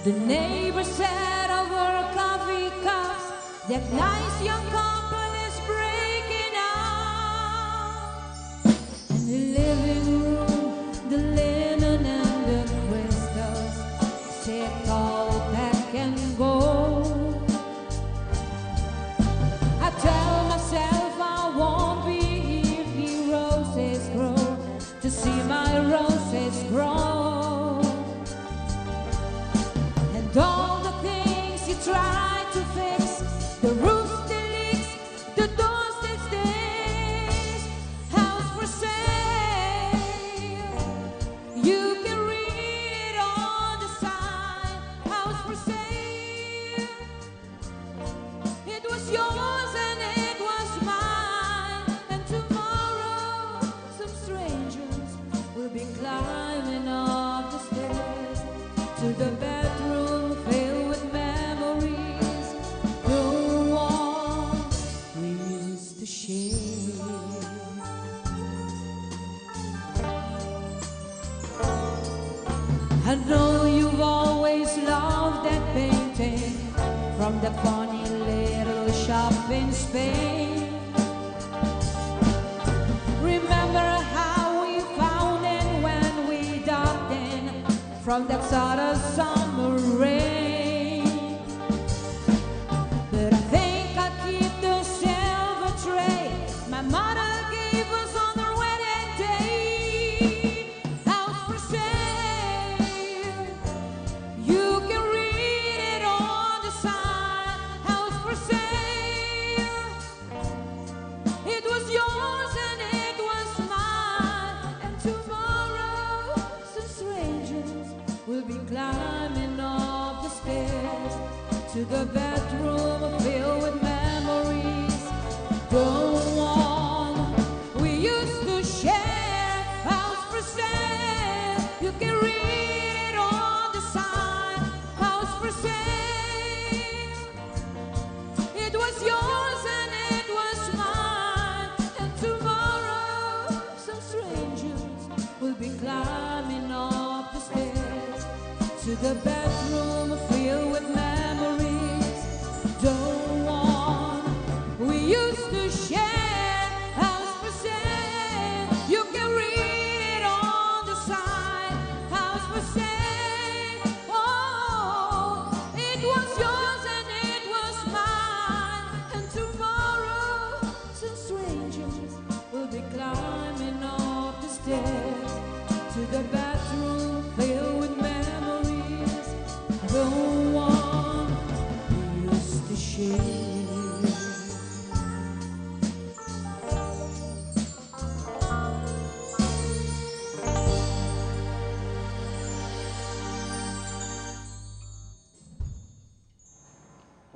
The neighbors said over coffee cups that nice young couple is breaking up. In the living room, the linen and the crystals sit all pack and go. I tell myself I won't be here if roses grow to see my roses grow. And all the things you try to fix, the roof still leaks, the door still stays. House for sale. You can read on the sign, house for sale. It was yours and it was mine. And tomorrow, some strangers will be climbing up the stairs to the bedroom filled with memories. The one we used to share. I know you've always loved that painting from that funny little shop in Spain. Remember how we found it when we docked in from that sort of summer rain. But I think I keep the silver tray my mother gave us on our wedding day. House for sale. You can read it on the sign. House for sale. It was yours and it was mine. And tomorrow, some strangers will be climbing up the stairs to the bedroom filled with memories. The one we used to share. House for sale. You can read it on the sign. House for sale. It was yours and it was mine. And tomorrow, some strangers will be climbing up the stairs to the bedroom filled with memories. The one we used to share. House for sale. You can read it on the sign. House for sale. Oh, it was yours and it was mine. And tomorrow, some strangers will be climbing up the stairs to the bedroom filled with memories. The one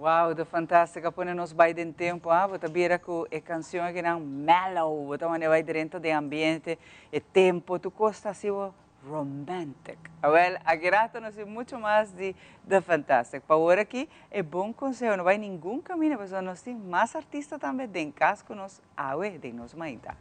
Wow, The Fantastic a pone nos bai den tempo, ah, bo ta bira cu e cancion akinan mellow, bo ta mane bai drenta den ambiente, e tempo, tur cos ta haci bo romantic. Awel, aki rato nos tin mucho mas di The Fantastic. Pa awor aki, e bon conseho, no bai ningun caminda pasobra nos tin mas artista tambe den cas cu nos awe den nos mainta.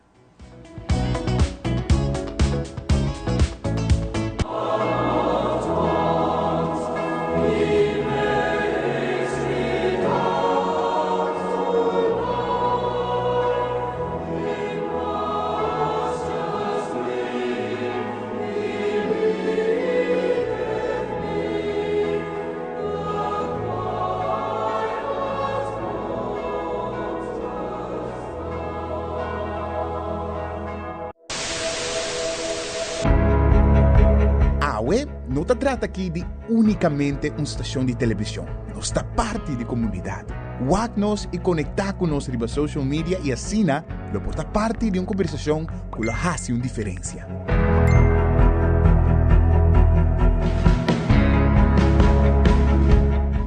Awe no ta trata aki di únikamente un stashon di televishon, nos ta parti di komunidat. Wak nos i konektá ku nos riba social media i asina lo por ta parti di un kombersashon ku lo hasi un diferensia.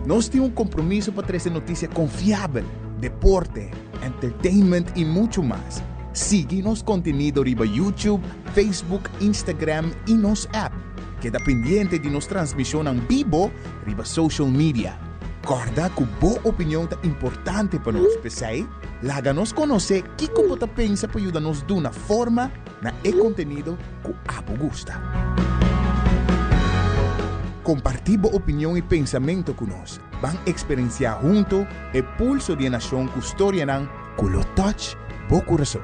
Nos tin un kompromiso pa trese notisia konfiabel, deporte, entertainment i muchu mas. Sigui nos kontenido riba YouTube, Facebook, Instagram i nos app. Keda pendiente di nos transmishonnan bibo riba social media. Kòrda ku bo opinion ta importante pa nos, p'esei laga nos konosé kiko bo ta pensa pa yuda nos duna forma na e kontenido ku abo gusta. Kompartí bo opinion i pensamentu ku nos. Ban eksperensiá huntu e pulso di e nashon ku storianan ku lo touch bo kurason.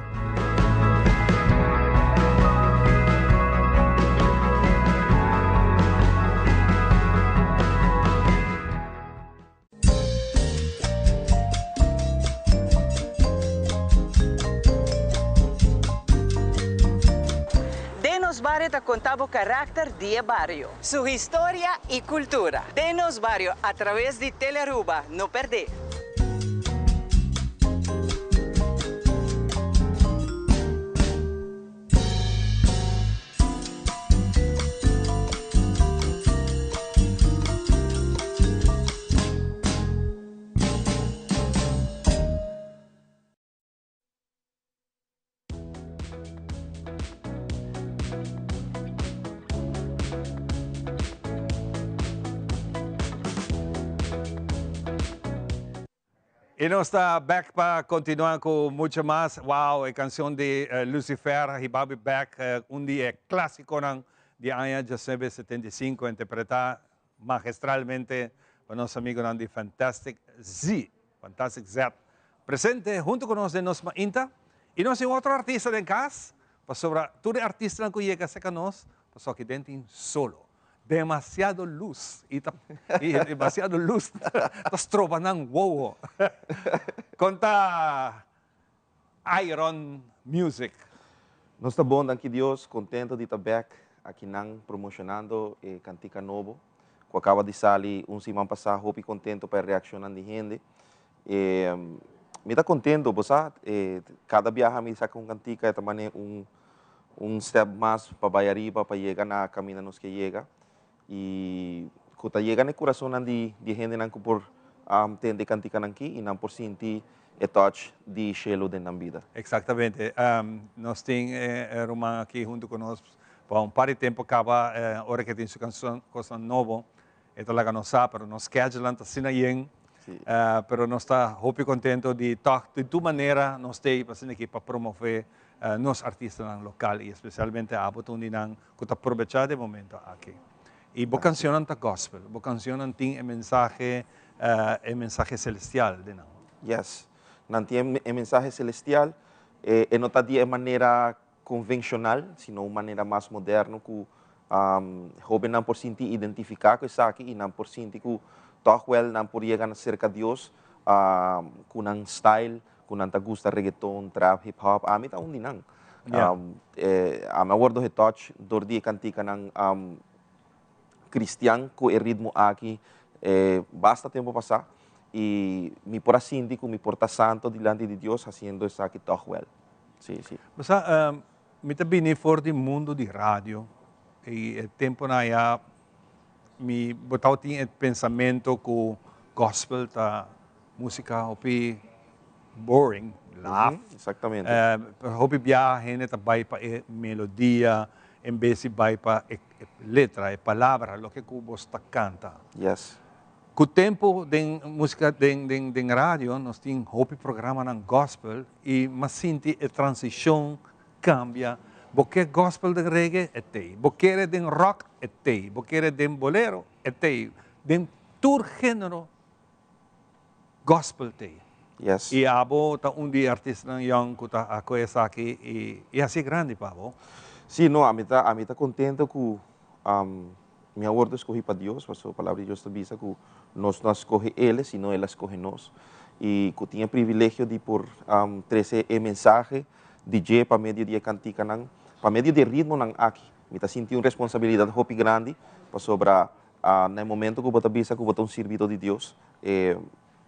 Den nos bario ta konta bo karakter di e bario, su historia i kultura. Den nos bario a traves di Telearuba, no perdé! Y nos ta back pa continua cu mucho mas. Wow, e cancion di Lucifer, hiba mi back, un di e clasiconan di aña diecinuebe setenta i sinku, interpreta magistralmente pa nos amigonan di Fantastic Z, Fantastic Z, presente hunto cu nos den nos mainta. Y nos tin otro artista den cas, pasobra tur e artistanan cu yega cerca nos, pasobra aki den tin solo. Demasiado luz y ta y demasiado luz ta stroba nan wowo. Con ta Iron Music? Nos ta bon danki Dios, contento di ta bek akinan promocionando e cantica nobo cu a caba di sali un siman pasa, hopi contento pa e reaccionnan di hende. E mi ta contento, bo sa, e cada biaha mi saca un cantica e ta mane un un step mas pa bai ariba pa yega na caminda nos ke yega y cu ta yega na e curasonnan di di e hendenan cu por tende e canticanan aki y nan por sinti e touch di shelo den nan bida. Exactamente. Nos tin e ruman aki hunto cu nos pa un par di tempo caba ora ke tin su cancion cosnan nobo e ta laga nos sa pero nos schedulenan ta asina yen pero nos ta hopi contento di tog di tur manera nos ta ey pa asina aki pa promove nos artistanan local y especialmente abo ta un di nan cu ta probecha di e momento aki. Y bo cancionnan ta gospel, bo cancionnan tin e mensahe e mensahe celestial den nan. Yes, nan tin e mensahe celestial, e no ta di e manera convencional, sino un manera mas moderno cu hobennan por sinti identifica cu esaki y nan por sinti cu toch wel nan por yega cerca Dios cu nan style, cu nan ta gusta reggaeton, trap, hip hop, ami ta un di nan. Ami a wordo getouch door di e canticanan cristian cu e ritmo aki basta tempo pasa y mi por a sinti cu mi por ta santo dilanti di Dios haciendo esaki toch wel. Sí, sí. Bo sa, mi ta bini for di mundo di radio y e temponan aya mi bo tabatin e pensamento cu gospel ta. Musica hopi boring, laf. Exactamente. Hopi biaha hende ta bai pa e melodia en bes di bai pa e letra, e palabra, loke ku bo ta kanta. Ku tempu den musica, den radio nos tin hopi programanan gospel i m'a sinti e transishon kambia. Bo ke gospel den reggae, e t'ei. Bo kere den rock, e t'ei. Bo kere den bolero, e t'ei. Den tur genero gospel t'ei. I abo ta un di e artistanan yòn ku ta a kohe esaki i hasié grandi pa bo. Sí, no, ami ta, ami ta kontento ku mi a wòrdu skohí pa Dios, pasobra Palabra di Dios ta bisa ku nos no a skohe El, sino El a skohe nos. I ku tin e privilegio di por trese e mensahe di dje pa medio di e kantikanan, pa medio di e ritmonan aki. Mi ta sinti un responsabilidat hopi grandi, pasobra na e momento ku bo ta bisa ku bo ta un sirbidó di Dios, e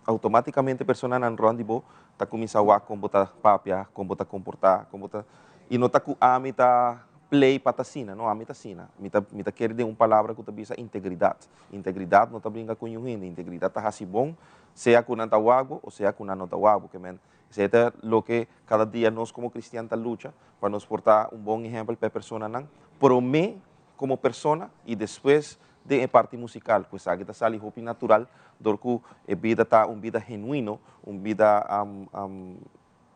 outomátikamente personanan rònt di bo ta kuminsá wak kon bo ta papia, kon bo ta komportá, kon bo ta. I no ta ku ami ta play pa ta asina, no, ami ta asina. Mi ta mi ta kere den un palabra ku ta bisa integridat. Integridat no ta bringa ku niun hende, integridat ta hasi bon, sea ku nan ta wak bo o sea ku nan no ta wak bo. Ke men, esei ta loke kada dia nos komo kristian ta lucha pa nos por ta un bon ehèmpel pa e personanan. Promé komo persona i despues den e parti musikal, ku esaki ta sali hopi natural dor ku e bida ta un bida genuino, un bida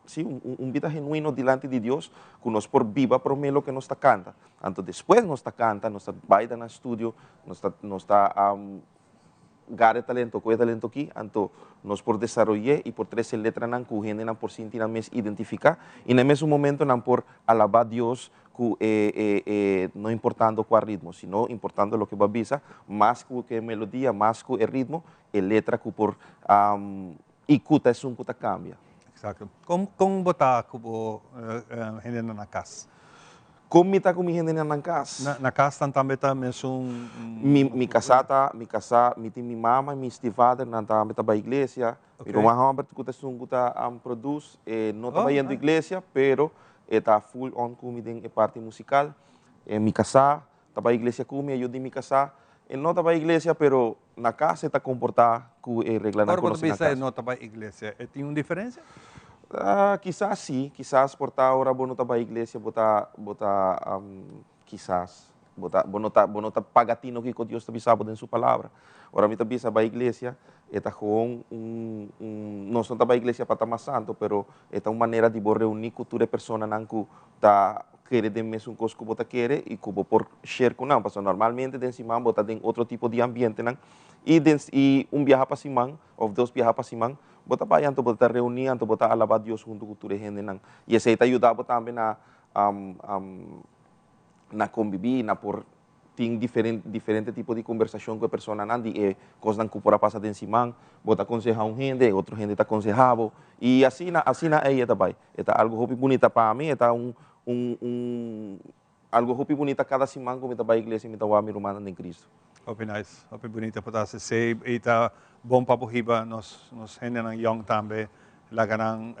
si, un bida genuino dilanti di Dios ku nos por biba promé loke nos ta kanta. Anto despues nos ta kanta, nos ta bai ta na studio, nos ta nos ta Gara e talento ku e talento aki, anto nos por desaroy'é i por trese letranan ku hendenan por sinti nan mes identifiká i na e mesun momento nan por alabá Dios ku e e e no importando kua ritmo, sino importando loke bo a bisa, mas ku e melodia, mas ku e ritmo, e letra ku por i ku ta esun ku ta kambia. Exacto. Kon kon bo ta ku bo hendenan na kas? Kon mi ta ku mi hendenan na kas? Na kas nan tambe ta mesun. Mi mi kasá ta, mi kasá, mi tin mi mama i mi stiefvader, nan tambe ta bai iglesia. Mi ruman hòmber ku ta esun ku ta produce, e no ta bayendo iglesia, pero e ta full on ku mi den e parti musikal. Mi kasá ta bai iglesia ku mi, e yu di mi kasá, e no ta bai iglesia, pero na kas e ta komportá ku e reglanan Ora ku bo nos ta tin na bisa e kas. no ta bai iglesia, e tin un diferensia? Kisas sí, kisas por ta ora bo no ta bai iglesia bo ta bo ta kisas bo ta bo no ta bo no ta paga tino kiko Dios ta bisa bo den su palabra. Ora mi ta bisa bai iglesia e ta gewoon un un nos no ta bai iglesia pa ta mas santo pero e ta un manera di bo reuní ku tur e personanan ku ta kere den mesun kos ku bo ta kere i ku bo por share ku nan pasobra normalmente den siman bo ta den otro tipo di ambientenan i den i un biaha pa siman òf dos biaha pa siman Bo ta bai anto bo ta reuní anto bo ta alabá Dios huntu ku tur e hendenan. I esei ta yuda bo tambe na na kombibí, na por tin diferente diferente tipo di kombersashon ku e personanan di e kosnan ku por a pasa den siman. Bo ta konsehá un hende, e otro hende ta konsehá bo. I asina asina ei e ta bai. E ta algu hopi bunita pa mi, e ta un un un Algo hopi bunita cada siman cu mi ta bay iglesia mi ta wak mi rumannan den Cristo. Hopi nice, hopi bunita pa ta haci esey y ta bon pa bo hiba nos nos hendenan yong tambe laga nan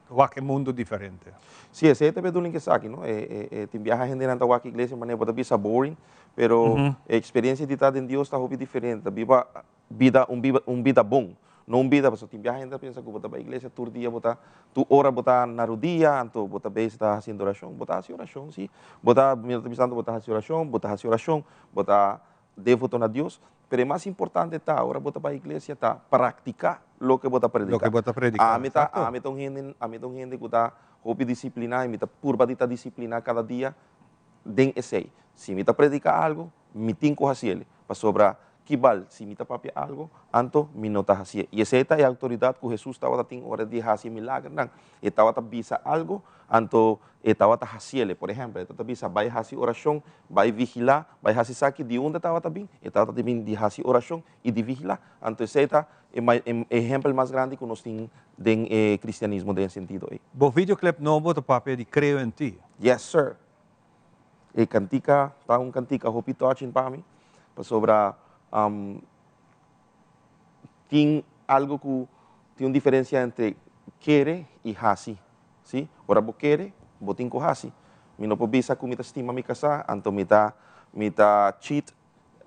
wak e mundo diferente. Si, esey ta bedoeling esaki no, e e tin biaha hendenan ta wak iglesia manera bo ta bisa boring pero e experiencia di ta den Dios ta hopi diferente, ta biba Bida, un biba, un bida bon. No un bida, pasobra tin biaha hende ta pensa ku bo ta bai iglesia tur dia bo ta, tur ora bo ta na rudia, anto bo ta bezig ta hasiendo orashon. Bo ta hasi orashon, si. Bo ta, mi no ta bisando bo ta hasi orashon, bo ta hasi orashon, bo ta devoto na Dios, pero e mas importante ta ora bo ta bai iglesia ta praktiká loke bo ta prediká. Loke bo ta prediká, Ami ta, eksakto. ami ta un hende, ami ta un hende ku ta hopi disipliná i mi ta purba di ta disipliná kada dia den esei. Si mi ta prediká algu, mi tin ku hasiel, pasobra Ki bal si mi ta papia algo, anto mi no ta hasié. I esei ta e outoridat ku Hesus tabata tin ora di hasi e milagernan. E tabata bisa algo, anto e tabata hasiel. Por ehèmpel, e tabata bisa, Bai hasi orashon, bai vigilá, bai hasi esaki. Di unda e tabata bin? E tabata bin di hasi orashon i di vigilá. Anto esei ta e ehèmpel mas grandi ku nos tin den e kristianismo den e sentido ei. Bo videoclip nobo ta papia di Creo en Ti. Yes sir. E kantika ta un kantika hopi touching pa mi, pasobra tin algo ku tin un diferensia entre kere i hasi, si. Ora bo kere, bo tin ku hasi. Mi no por bisa ku mi ta stima mi kasá, anto mi ta mi ta cheat.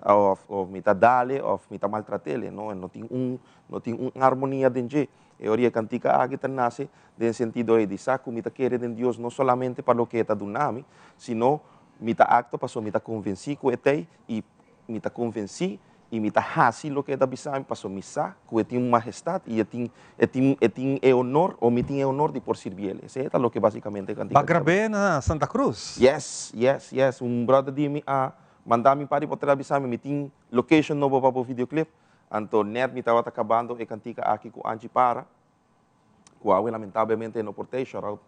Of of mi ta dal e of mi ta maltrat'el. No, no tin un no tin un armonia den dje. E ora e kantika aki ta nase den sentido ei di sa ku mi ta kere den Dios no solamente pa loke e ta duna mi, sino mi ta aktua pasobra mi ta konvensí ku e t'ei i mi ta konvensí i mi ta hasi loke e ta bisa mi pasobra mi sa ku e tin un mahestat i e tin e tin e tin e honor o mi tin e honor di por sirbi el. Esei ta loke basikamente e kantika Ba grab'é na Santa Cruz? Yes, yes, yes. Un brother di mi a manda mi par di por a bisa mi mi tin location nobo pa bo videoclip. Anto net mi tabata kabando e kantika aki ku Angie Parra, ku awe lamentablemente e no por tei, shout out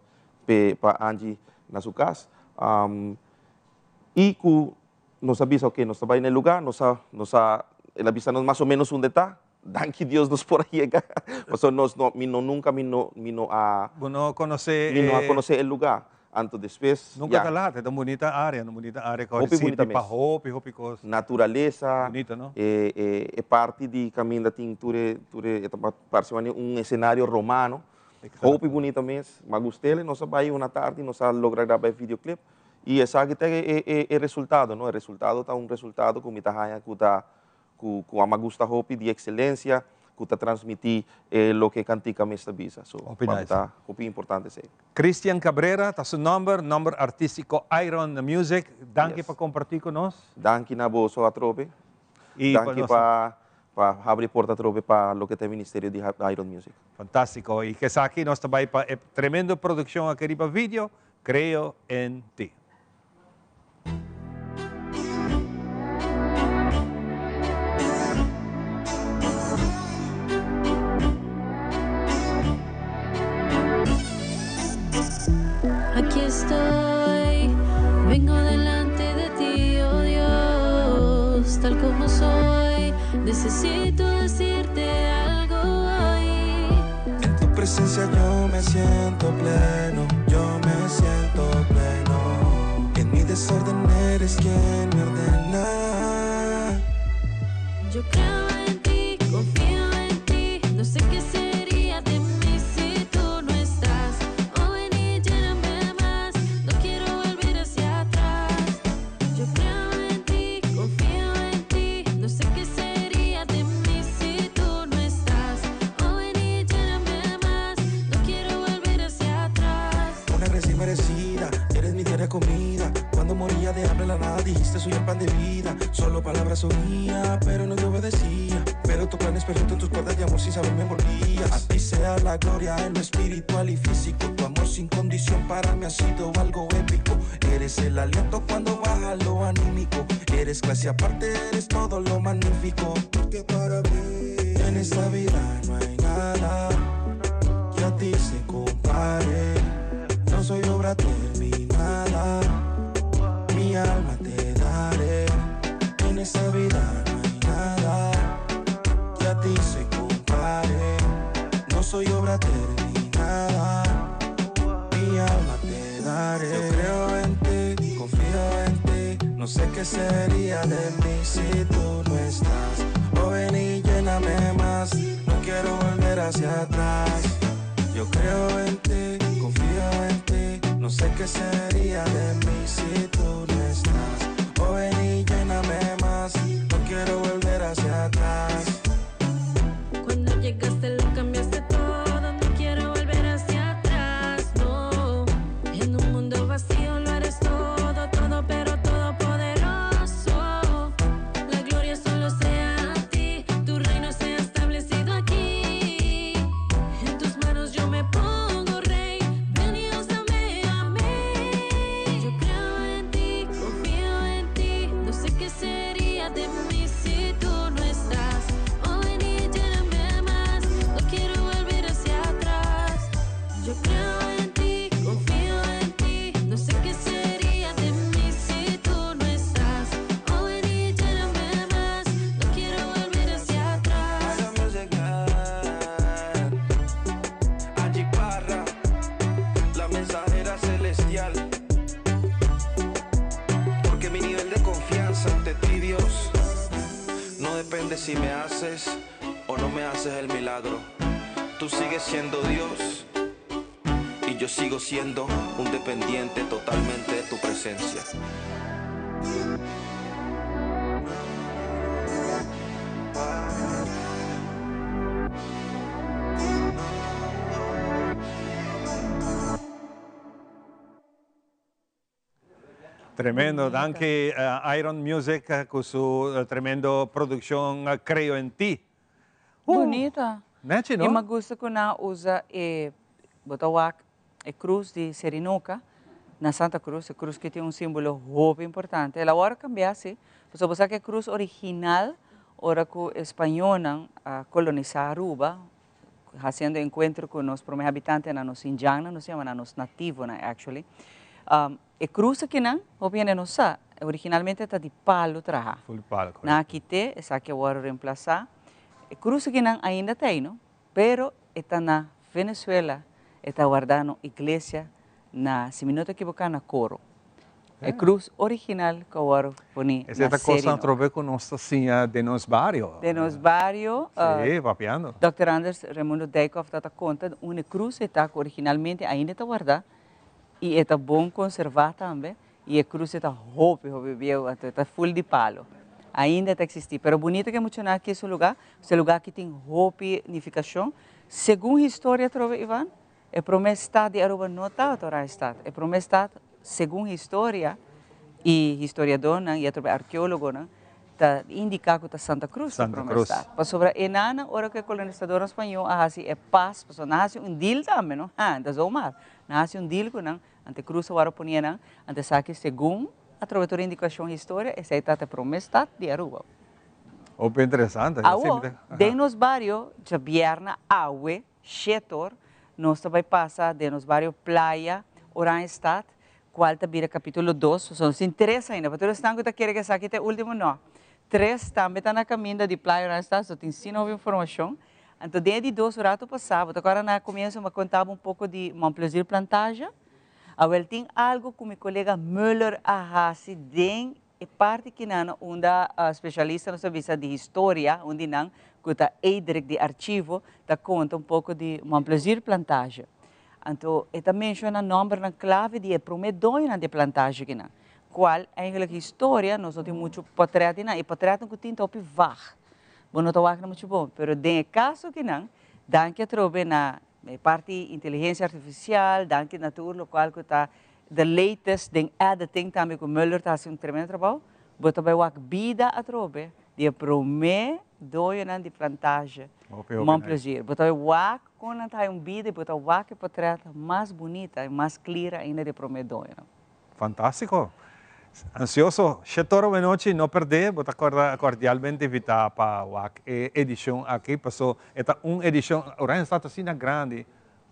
p'e pa Angie na su kas. I ku nos a bisa ok nos ta bai na e lugá, nos a nos a el a bisa nos mas o menos unda e ta, danki Dios nos por a yega, pasobra nos no mi no nunka mi no mi no a Bo no konosé mi no a konosé e lugá. Anto despues Nunka ya. ta lat, e ta un bunita área, un bunita área ku Hopi bunita sirbi pa mes. hopi hopi kos. Naturalesa, Bunita no? e e e parti di kaminda tin tur e tur e e ta parse manera un esenario romano. Hopi bunita mes. Ma gust'el nos a bai un atardi nos a logra graba e videoclip i esaki ta e e e resultado no. E resultado ta un resultado ku mi ta haña ku ta ku ku a gusta hopi di ekselencia ku ta transmití e loke e kantika mes ta bisa. So Hopi pa mi nice. ta hopi importante esei. Christian Cabrera ta su nomber, nomber artístico Iron Music. Danki Yes. pa compartí cu nos. Danki na boso atrobe. Y pa Danki nos. pa pa habri porta atrobe pa loke ta e ministerio di Iron Music. Fantástico. Y cu esaki nos ta bay pa e tremendo produccion aki riba video, Creo en Ti. Aquí estoy, vengo delante de ti, oh Dios, tal como soy. Necesito decirte algo hoy. En tu presencia yo me siento pleno, yo me siento pleno. En mi desorden eres quien me ordena. Yo creo en ti, confío en ti, no sé qué sería de mí si tú no estás. Oh, ven y lléname más, no quiero volver hacia atrás. Yo creo en ti, confío en ti, no sé qué sería de mí si tú no estás. Oh, ven y lléname más, no quiero volver hacia atrás. Una gracia merecida, eres mi diaria comida. Cuando moría de hambre la nada dijiste soy el pan de vida. Solo palabras oía, pero no te obedecía. Pero tu plan es perfecto, en tus cuerdas de amor sin saber me envolvías. A ti sea la gloria en lo espiritual y físico. Tu amor sin condición para mí ha sido algo épico. Eres el aliento cuando baja lo anímico. Eres clase aparte, eres todo lo magnífico. Porque para mí en esta vida no hay nada que a ti se compare. No soy obra terminada, mi alma te daré. En esta vida no hay nada que a ti se compare. No soy obra terminada, mi alma te daré. Yo creo en ti, confío en ti. No sé qué sería de mí si tú no estás. Oh, ven y lléname más, no quiero volver hacia atrás. Yo creo en ti, confío en ti. No sé qué sería de mí si tú no estás. Oh, ven y lléname más, no quiero volver hacia atrás. Cuando llegaste lo cambiaste todo, no quiero volver hacia atrás, no. En un mundo vacío lo eres todo, todo, pero todopoderoso. La gloria solo sea a ti, tu reino sea establecido aquí. En tus manos yo me pongo, rey, ven y úsame a mí. Yo creo en ti, confío en ti, no sé qué sería de mí si tú no estás. Oh, ven y lléname más, no quiero volver hacia atrás. Yo creo en ti, confío en ti, no sé qué sería de mí si tú no estás. Oh, ven y lléname más, no quiero volver hacia atrás. Angie Parra, la mensajera celestial. Porque mi nivel de confianza ante ti, Dios, no depende si me haces o no me haces el milagro. Tú sigues siendo Dios y yo sigo siendo un dependiente totalmente de tu presencia. Tremendo, danki Iron Music cu su tremendo produccion Creo en Ti. Bunita. Nechi no? Y mi gusta cu nan usa e, bo ta wak e cruz di Serinoca na Santa Cruz, e cruz ki tin un simbolo hopi importante. El a worde cambia si, pasobra bo sa cu e cruz original ora cu e spañonan a colonisa Aruba, haciendo encuentro cu nos prome habitantenan, nos indiannan, nos yama nan nos nativonan actually, e cruz akinan hopi hende no sa, originalmente ta di palo traha. Full palo, correcto. Nan a kite, esaki a worde reemplaza. E cruz akinan ainda ta ey no, pero e ta na Venezuela, e ta warda na un iglesia na, si mi no ta ekiboká, na Coro. E krus original ku a wòrdu poní Esei na ta kosnan Serino. atrobe ku nos ta siña den nos bario. Den nos bario. Sí, papiando. Dòkter Anders Raimundo Dijkhoff ta ta konta un e krus e ta ku originalmente ainda e ta wardá i e ta bon konservá tambe i e krus e ta hopi hopi bieu anto e ta ful di palo. Ainda e ta eksistí. Pero bunita ku e muchanan aki su lugá, su lugá aki tin hopi nifikashon. Segun historia atrobe, Ivan, e promé stad di Aruba no tabata Oranjestad. E promé stad, segun historia i historiadónan i atrobe arkeólogonan, ta indiká ku ta Santa Cruz ta e Santa promé Cruz. stad. Pasobra e nannan ora ku e kolonisadornan spañó a hasi e pas, pasobra nan a hasi un deal tambe, no? Ha, ta zomaar. Nan a hasi un deal ku nan, ante Cruz a wòrdu ponié nan, ante esaki segun atrobe tur indikashon historia, esei ta e promé stad di Aruba. Hopi interesante. Awo, den nos bario djabièrnè awe, shetor, nos ta bai pasa den nos bario Playa, Oranjestad, kual ta bira kapitulo dos, pasobra nos tin tres ainda, pa tur esnan ku ta kere ku esaki ta e último, no. Tres tambe ta na kaminda di Playa Oranjestad, so tin sin hopi informashon. Anto den e di dos rato pasá, bo ta kòrda na komienso mi a konta bo un poko di Mon Plaisir Plantage? Awel tin algu ku mi kolega Muller a hasi den E parti kinan unda specialista nos ta bisa di historia, un di nan cu ta Eidrik di archivo, ta conta un poco di Mon Plaisir Plantage. Anto e ta menciona nombernan clave di e prome doñonan di e plantage kinan, cual eigenlijk historia nos no tin mucho potret di nan, e potretnan cu tin ta hopi vaag, bo no ta wak nan mucho bon, pero den e caso kinan, danki atrobe na e parti inteligencia artificial, danki na tur locual cu ta The latest den editing tambe cu Muller ta haci un tremendo trabou. Bo ta bay wak bida atrobe di e prome doyonan di plantage Hopi, hopi Mon nice. Plaisir. Bo ta bay wak con nan ta haya un bida y bo ta wak e potret mas bunita y mas clear ainda di e prome doyonan. Fantastico. Ansioso. Shetor buenochi, no perde, bo ta corda cordialmente invita pa wak e edicion aki, paso e ta un edicion, Oranjestad ta asina grandi,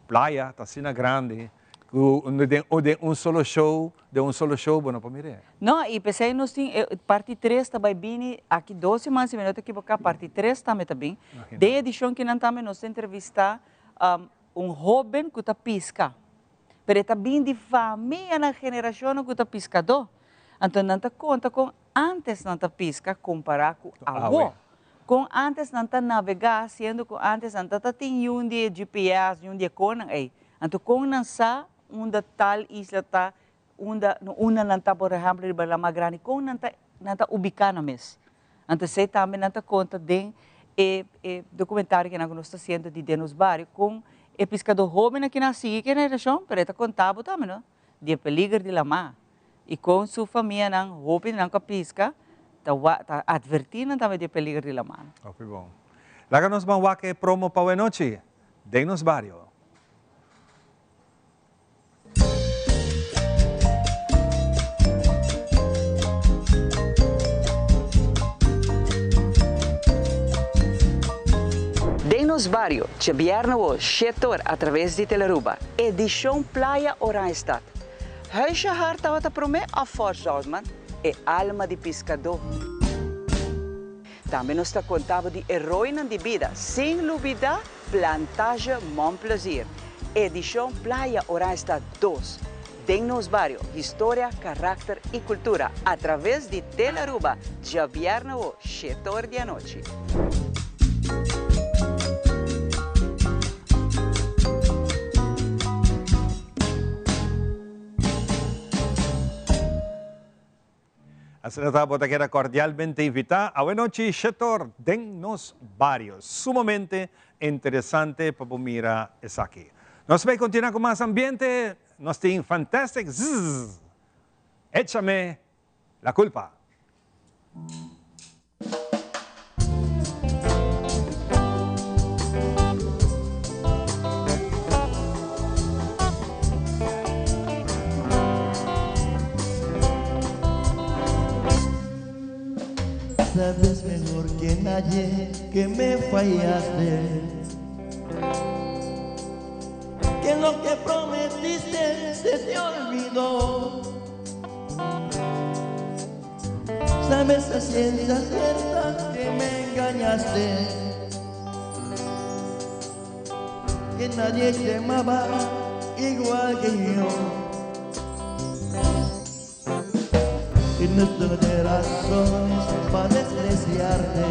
Playa ta asina grandi cu den den un solo show, den un solo show bo no por mir'é. No, y p'esey nos tin e parti tres ta bay bini aki dos siman si mi no ta ekiboca parti tres tambe ta bin. Den edicion kinan tambe nos ta entrevista un hoben cu ta pisca, pero e ta bin di famianan, generacionnan cu ta piscador. Anto nan ta conta con antes nan ta pisca compara cu awo. Kon antes nan ta navegá, siendo ku antes nan ta ta tin yun di e GPS, yun di e konan ei. Anto kon nan sa unda tal isla ta, unda, no unda nan ta por ehèmpel riba Lama Grandi, kon nan ta nan ta ubiká nan mes. Anto esei tambe nan ta konta den e e dokumentario kinan ku nos ta hasiendo di Den Nos Bario, kon e piskadó hóbennan kinan a sigui generashon, pero e ta konta bo tambe no, di e peliger di lamá. I kon su famianan, hopi di nan ku a piska, ta ta atvertí nan tambe di e peliger di laman. Hopi bon. Laga nos ban wak e promo pa wenochi den nos bario. Den nos bario, djabièrnè wo shetor atraves di Telearuba, edishon Playa Oranjestad. Huisje Hart tabata promé òf Fort Zoutman, e alma di piskadó. Tambe nos ta konta bo di heroinan di bida, sin lubidá Plantage Mon Plaisir, edishon Playa Oranjestad dos, den nos bario, historia, karakter i kultura, atraves di Tele Aruba, djabièrnè awo, shete or di anochi. Asina ta, bo ta keda cordialmente invita awe nochi Shetor den nos bario. Sumamente interesante pa bo mira esaki. Nos bay continua cu mas ambiente, nos tin Fantastic Zzz. Échame la culpa. Sabes mejor que nadie que me fallaste. Que lo que prometiste se te olvidó. Sabes a ciencia cierta que me engañaste. Que nadie te amaba igual que yo. Y no tengo razones para despreciarte.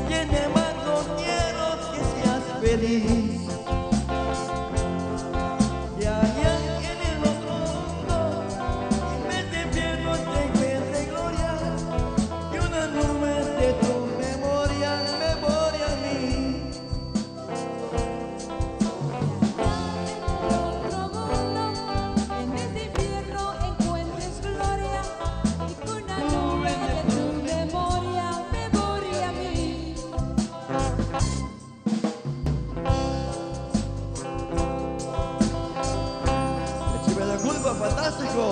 Sin embargo, quiero que seas feliz. Que allá en el otro mundo, en vez de infierno te encuentre gloria. Y una nube de tu memoria me borre a mí. En vez de infierno encuentres gloria y con una nube de tu memoria me borre a mí. Échame la culpa, fantástico.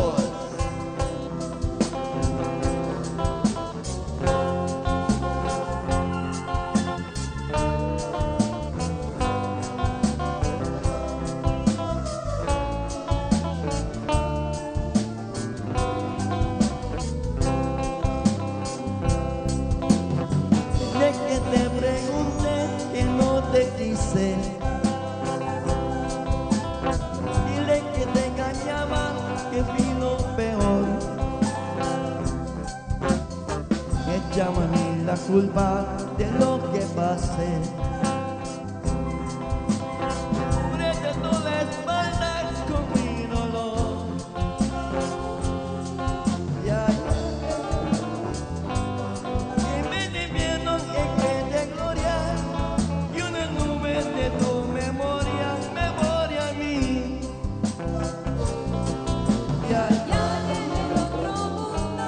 De que te pregunté que no te quise. Dile que te engañaba, que fui lo peor. Me llama a mí la culpa de lo que pasé. Cúbrete toda la espalda con mi dolor. Y ay, en vez de infierno encuentre gloria y una nube de tu memoria me borre a mí. Y ay, Ya en el otro mundo,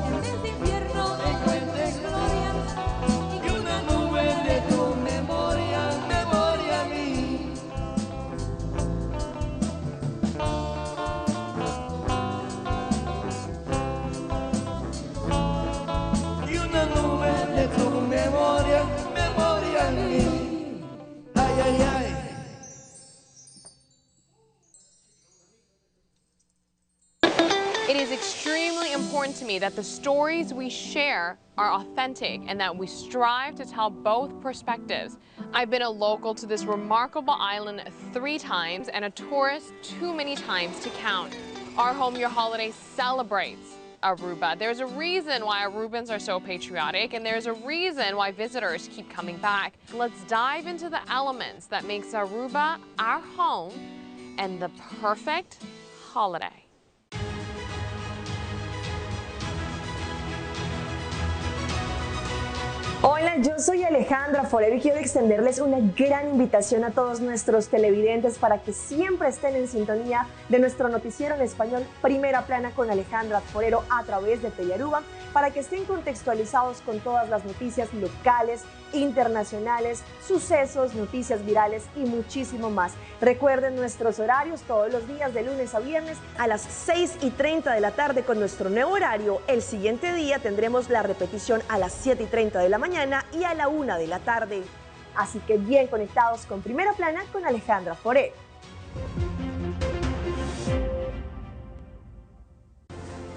en vez de infierno encuentres gloria y una nube de tu memoria me borre a mí. Y una nube de tu memoria me borre a mí. Ay, ay, ay. It is extremely important to me that the stories we share are authentic and that we strive to tell both perspectives. I've been a local to this remarkable island three times and a tourist too many times to count. Our Home Your Holiday celebrates Aruba. There's a reason why Arubans are so patriotic and there's a reason why visitors keep coming back. Let's dive into the elements that makes Aruba our home and the perfect holiday. Hola, yo soy Alejandra Forero y quiero extenderles una gran invitación a todos nuestros televidentes para que siempre estén en sintonía de nuestro noticiero en español Primera Plana con Alejandra Forero a través de Telearuba, para que estén contextualizados con todas las noticias locales, internacionales, sucesos, noticias virales y muchísimo más. Recuerden nuestros horarios todos los días de lunes a viernes a las 6:30 de la tarde con nuestro nuevo horario. El siguiente día tendremos la repetición a las 7:30 de la mañana y a la 1 de la tarde. Así que bien conectados con Primera Plana con Alejandra Forero.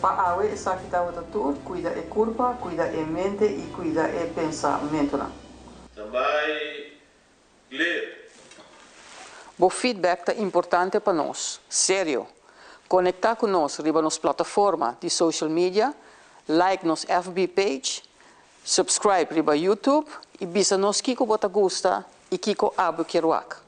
Pa awe esaki tabata tur, cuida e curpa, cuida e mente y cuida e pensamentonan. Standby, clear. Bo feedback ta importante pa nos. Serio. Conecta cu nos riba nos plataforma di social media, like nos FB page, subscribe riba YouTube y bisa nos kico bo ta gusta y kico abo kier wak.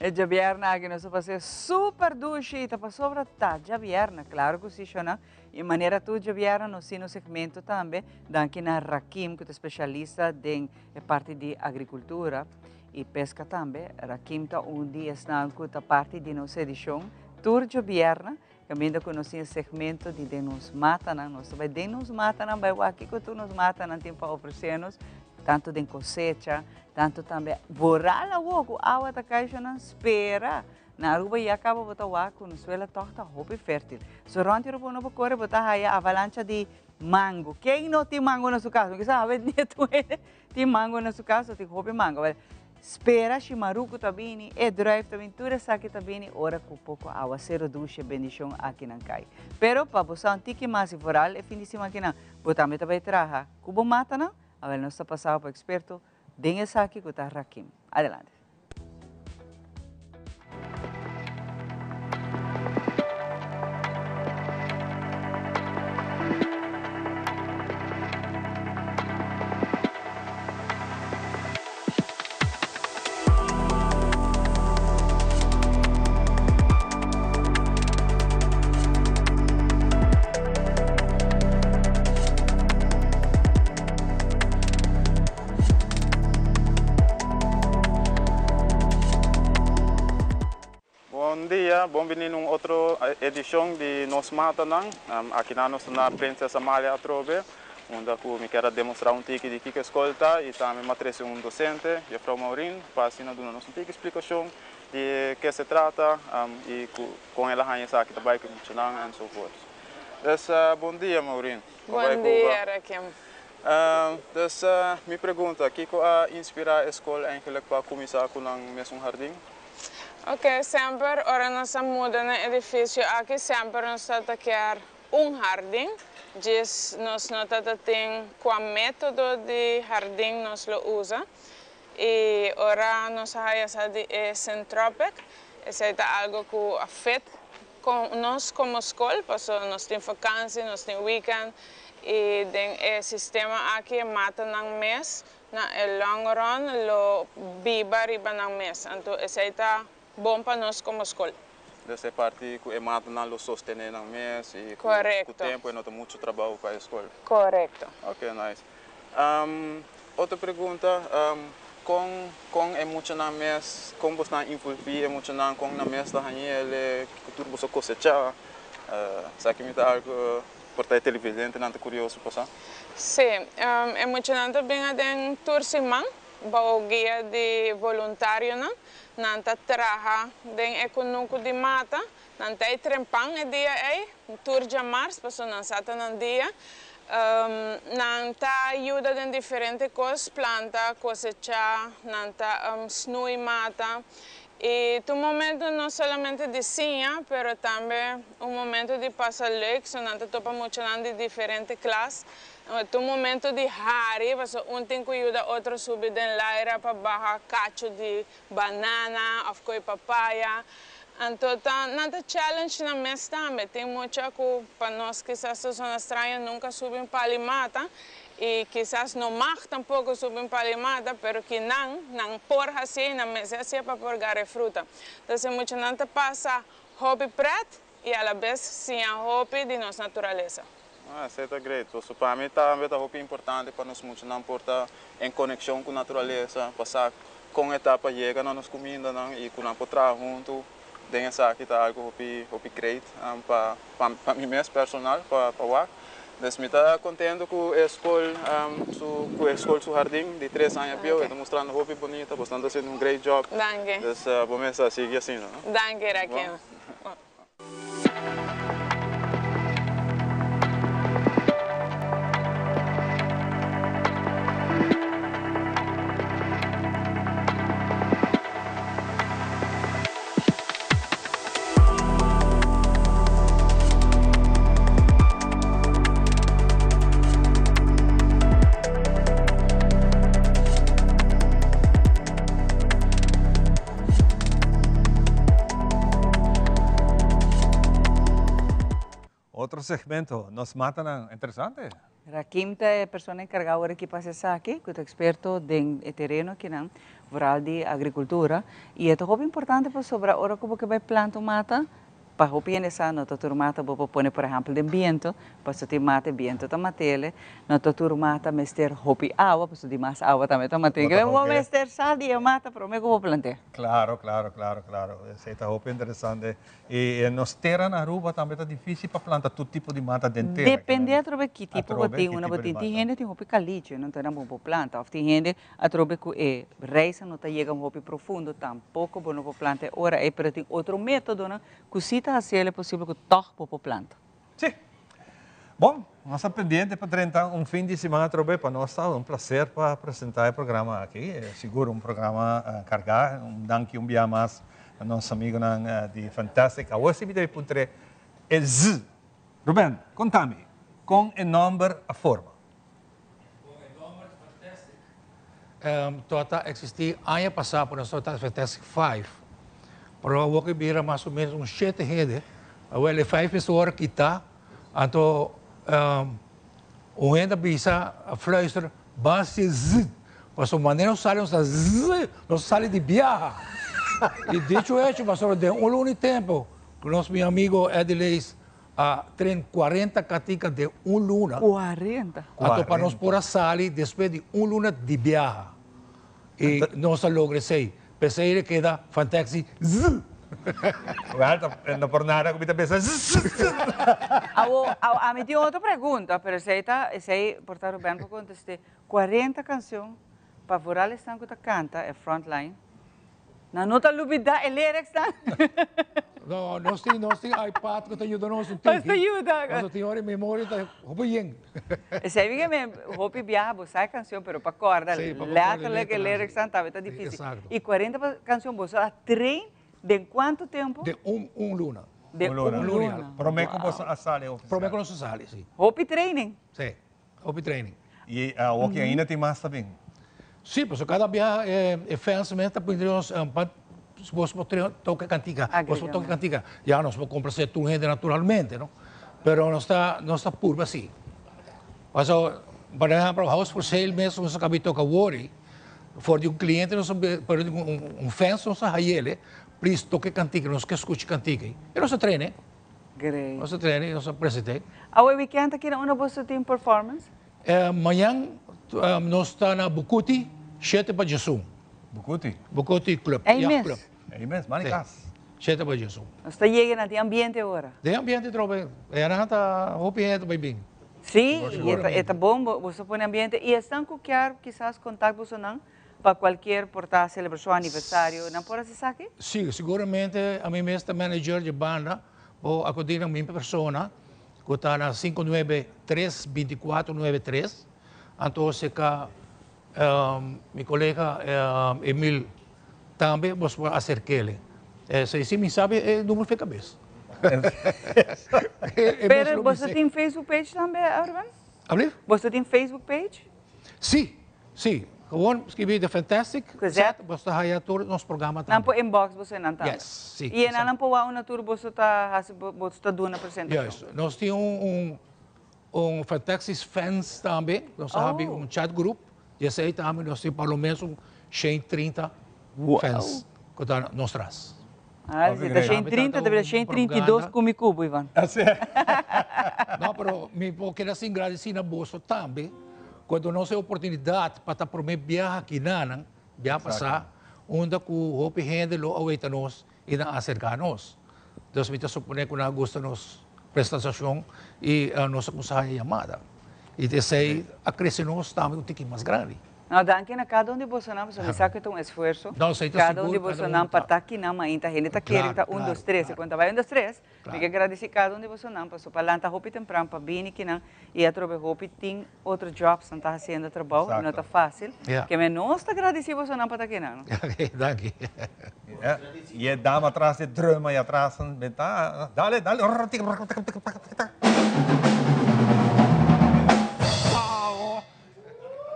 E djabièrnè aki nos a pas'é super dushi i ta pasobra ta djabièrnè, klaro ku si shona. I manera tur djabièrnè nos tin un segmento tambe, danki na Rakim ku ta spesialista den e parti di agrikultura i peska tambe. Rakim ta un di esnan ku ta parti di nos edishon tur djabièrnè, kaminda ku nos tin e segmento di den nos matanan. Nos ta bai den nos matanan bai wak kiko tur nos matanan tin pa ofresé nos, tantu den kosecha, Tanto tambe boral awo ku awa ta kai nan spera. Na Aruba ya kaba bo ta wak ku Venezuela tòg ta hopi fértil. So rònt Aruba no por kore bo ta haya avalancha di mango. Ken no tin mango na su kas? Mi kisa awe nietu hende tin mango na su kas o tin hopi mango. Wèl, spera shimaruku ta bini, e druif ta bini, tur esaki ta bini ora ku poko awasero dushi e bendishon akinan kai. Pero pa bo sa un tiki mas i vooral e fin di siman akinan bo tambe ta bai traha ku bo matanan. Awel nos ta pasao pa experto den esaki cu ta Rakim. Adelante. Bon dia, bon bini na un otro edishon di Nos Matanan. Akinan nos ta na Prinses Amalia atrobe, unda ku mi kier a demostrá un tiki di kiko e skol ta i tambe mi a trese un dosente, Jefrou Maurin, pa asina duna nos un tiki splikashon di ke se trata i kon el a haña esaki ta bai ku e muchanan enzovoorts. Dus, bon dia Maureen. Kon bai Bon Cuba? dia Rakim. Dus, mi pregunta, kiko a inspirá e skol eigenlijk pa kuminsá ku nan mesun hardin? Oké, semper ora nos a muda na edifisio aki, semper nos ta kier un hardin. Djis nos no ta tin kua método di hardin nos lo usa. I ora nos a haya sa di e Centropic, esei ta algo ku a fit Con nos como scol, paso nos tin vakantie, nos tin weekend y den e sistema aki e mata nan mes na e long run lo biba riba nan mes. Anto esey ta bon pa nos como scol. Dus e parti cu e matanan lo sostene nan mes y cu tempo e no ta mucho trabao pa e scol. Corecto. Ok, nice. Otro pregunta, con con e muchanan mes, con bosnan involvi e muchanan, con nan mes ta haña el, kico tur boso cosecha? Esaki mi ta algo por ta e televidentenan ta curioso pa sa. Sí, e muchanan ta bin aden tur siman bao guia di voluntarionan. Nan ta traha den e cunucu di mata. Nan ta e trempan e dia ei, tur djamars, pasobra nan sa ta nan dia. Nan ta yuda den diferente kos, planta, kosechá, nan ta snui mata. I ta un momento no solamente di siña, pero tambe un momento di pasa leuk, so nan ta topa muchanan di diferente klas. Ta un momento di hari, pasobra un tin ku yuda otro subi den laira pa baha kachu di banana of koe papaya. Anto ta nan ta challenge nan mes tambe. Tin mucha ku pa nos kisas ta zona straño nunka subi un pali mata i kisas no mag tampoko subi un pali mata pero ki nan nan por hasié i nan mester hasié pa por gara e fruta. Entonces e muchanan ta pasa hopi pret i alabes siña hopi di nos naturalesa. Ah, esei ta great. So pa mi tambe ta hopi importante pa nos muchanan por ta en konekshon ku naturalesa, pa sa kon e ta pa yega na nos kumindanan i ku nan por traha huntu den esaki ta algu hopi hopi great pa pa mi mes personal pa pa wak. Dus mi ta kontento ku e skol su ku e skol su hardin di tres aña bieu e ta mustrando hopi bunita, bosnan ta hasiendo un great job. Danki. Dus bo mes a sigui asina, no? Danki Raquel. Otro segmento, nos matanan interesante. Rakim ta e persona enkargá awor aki pa hasi esaki, ku ta eksperto den e tereno akinan, vooral di agrikultura. I e ta hopi importante pasobra ora ku bo ke bai planta un mata, Pa hopi hende sa no ta tur mata bo por pone por ehempel den biento, pasobra tin mata e biento ta matele, no ta tur mata mester hopi awa, pasobra di mas awa tambe ta mat'e. Bo ta Bo mester sa di e mata prome ku bo plant'e. Claro, claro, claro, claro. Esei ta hopi interesante. I nos tera na Aruba tambe ta dificil pa planta tur tipo di mata den tera. Depende atrobe ki tipo bo tin. Unda bo tin. Tin hende tin hopi caliche, no ta nan bo por planta. Of tin hende Atrobe ku e reisnan no ta yega hopi profundo tampoko bo no por planta e ora ei, pero tin otro metodonan ku si ta hasiel e posibel ku tòg bo por planta. Sí. Bon, nos ta pendiente pa drenta un fin di siman atrobe. Pa nos ta un placer pa presenta e programa aki. Sigur un programa carga. Un danki un bia mas na nos amigonan di Fantastic. Awor si mi debe puntr'e e z. Ruben, conta mi, con e nomber a forma? Bon, e nomber Fantastic tabata existi aña pasa, pero nos tabata Fantastic Five. Pero awor ke bira mas o menos un shete hende, awel e five mester worde kita, anto un hende a bisa, a fluister, ban haci z, pasobra manera nos sali nos ta z, nos sali di biaha. Y dicho hecho, pasobra den un luna y tempo, ku nos mi amigo Eddie Leys A tren cuarenta catica den un luna. Cuarenta? Anto pa nos por a sali despues di un luna di biaha. Y nos a logra esey. P'esey e keda Fantaxi zzz. Wel, no por nada cu mi ta pensa zzz. Awo, ami tin otro pregunta, pero esey ta, esey por ta Ruben por conteste. Cuarenta cancion pa vooral esnan cu ta canta e frontline. Nan no ta lubida e lyrics nan. No, nos tin, nos tin iPad ku ta yuda nos un tiki. Nos ta yuda. Nos tin ora e memoria ta hopi yen. Esei mi ke men hopi biaha bo sa e kanshon pero pa kòrda letterlijk e lyrics nan tambe ta difisil. Exacto. I kuarenta kanshon boso a train den kuantu tempu? Den un un luna. Den un luna. Promé ku boso a sali ofisial. Promé ku nos a sali, si. Hopi training. Si. Hopi training. Y awoki ainda tin mas ta bin? Sí, pasobra cada bia e fans mes ta pidi nos pa bos por toca e cantica, bos por toca e cantica. Ya nos por complacer tur hende naturalmente, no? Pero nos ta nos ta purba si. Pasobra, por ehempel, House for Sale mes nos a caba di toca awor, for di un cliente nos a pero di un fans nos a hayele, please toca e cantica, nos ke scucha e cantica. Y nos a train e. Great. Nos a train y nos a presente. Awe weekend aki na unda boso tin performance? Mañan nos ta na Bucuti, shete pa djesun. Bucuti? Bucuti Club. Ey Yacht mes? Club. Ey mes, mani kas. Shete pa djesun. Nos ta yega na tin ambiente ora. Den ambiente trobe. Enan ta hopi hende bay bin. Sí, y e ta bon, boso pone ambiente. Y esnan cu kier kisas contact bosonan Pa cualkier por ta celebracion, aniversario, nan por haci esaki? Sí, siguramente ami mes ta manager dje banda, bo acudi na mi persona cu ta na cinco nuebe tres binti cuatro nuebe tres, anto cerca mi colega Emil tambe bo por acerkele. Esey si mi sabi e numero fe cabes. Pero boso tin Facebook page tambe, Arben? Alblief? Boso tin Facebook page? Sí. Sí, gewoon skibi The Fantastic Set, boso ta haya tur nos programa tambe. Nan por inbox boso enan tambe? Yes, sí. Y enan nan por wak unda tur boso ta haci, boso ta duna presentacion? Juist, nos tin un un Fantastic fans tambe, nos a habi un chat group, y esey tambe nos tin por lo menos un 130 fans cu ta nos tras. Ah, si ta 130, ta bira 132 cu mi cubo, Ivan. No, pero mi por keda sin gradeci na boso tambe, cu a duna nos e oportunidad pa ta prome biaha aki nanan, biaha pasa, unda cu hopi hende lo a weta nos y nan a acerca nos. Dus mi ta supone cu nan a gusta nos prestacion y nos a cuminsa haya yamada. Y esey a crece nos tambe un tiki mas grandi. No, danki na kada un di bosonan, pasobra mi sa ku ta un esfuerso. No, esei ta Kada un di sigur, kada bosonan un pa ta. ta akinan mainta, hende ta kere ta un, dos, tres. E konta bai un, dos, tres. Mi ke gradisí kada un di bosonan pasobra pa lanta hopi tempran pa bini kinan i atrobe hopi tin otro jobs, nan ta hasiendo trabou i no ta fásil. Ke men nos ta gradisí bosonan pa ta kinan. Oke, danki. I e dama atras di drum ai atras, ta, dale, dale.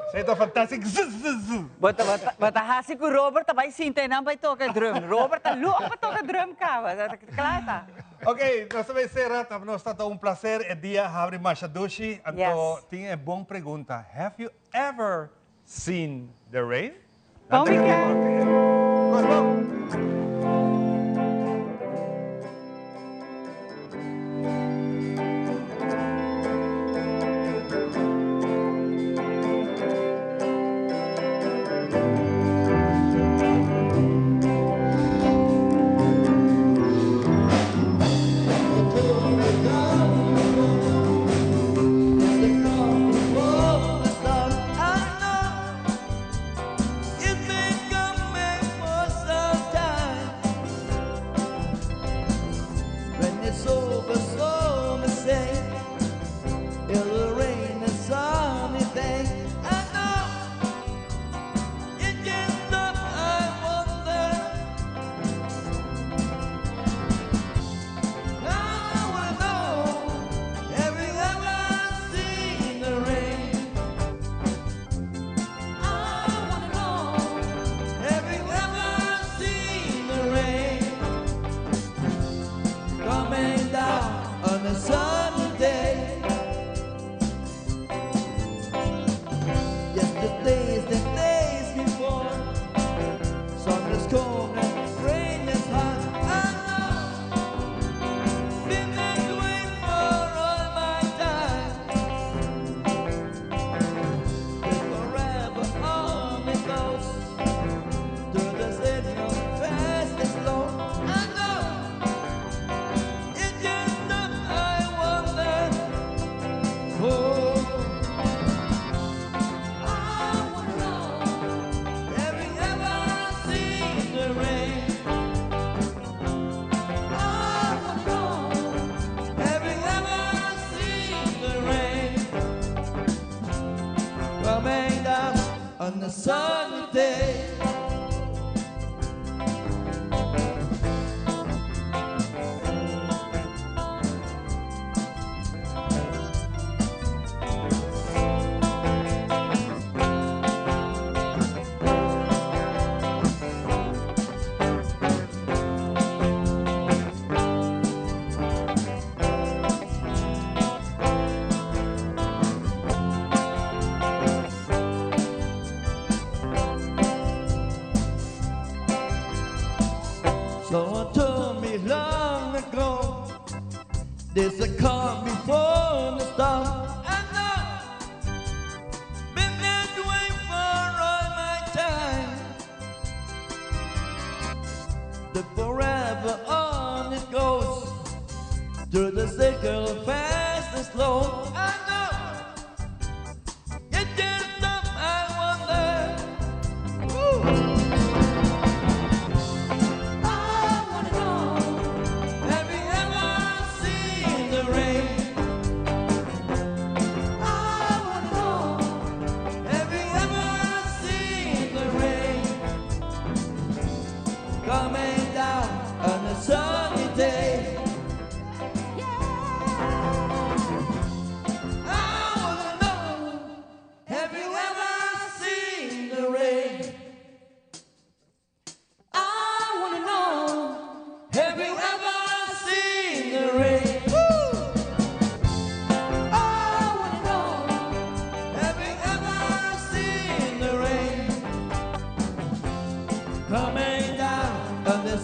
Esey ta fantastic. Zzz zzz zzz. Bo ta bo ta hasi cu Robert ta bay sinta y nan bay toca drum. Robert ta loco pa toca drum caba. Cla ta. Ok, nos ta bay cera. Ta nos ta ta un placer e dia habri masha dushi. Anto tin e bon pregunta. Have you ever seen the rain? Bon weekend! Cos bon! Coming down on the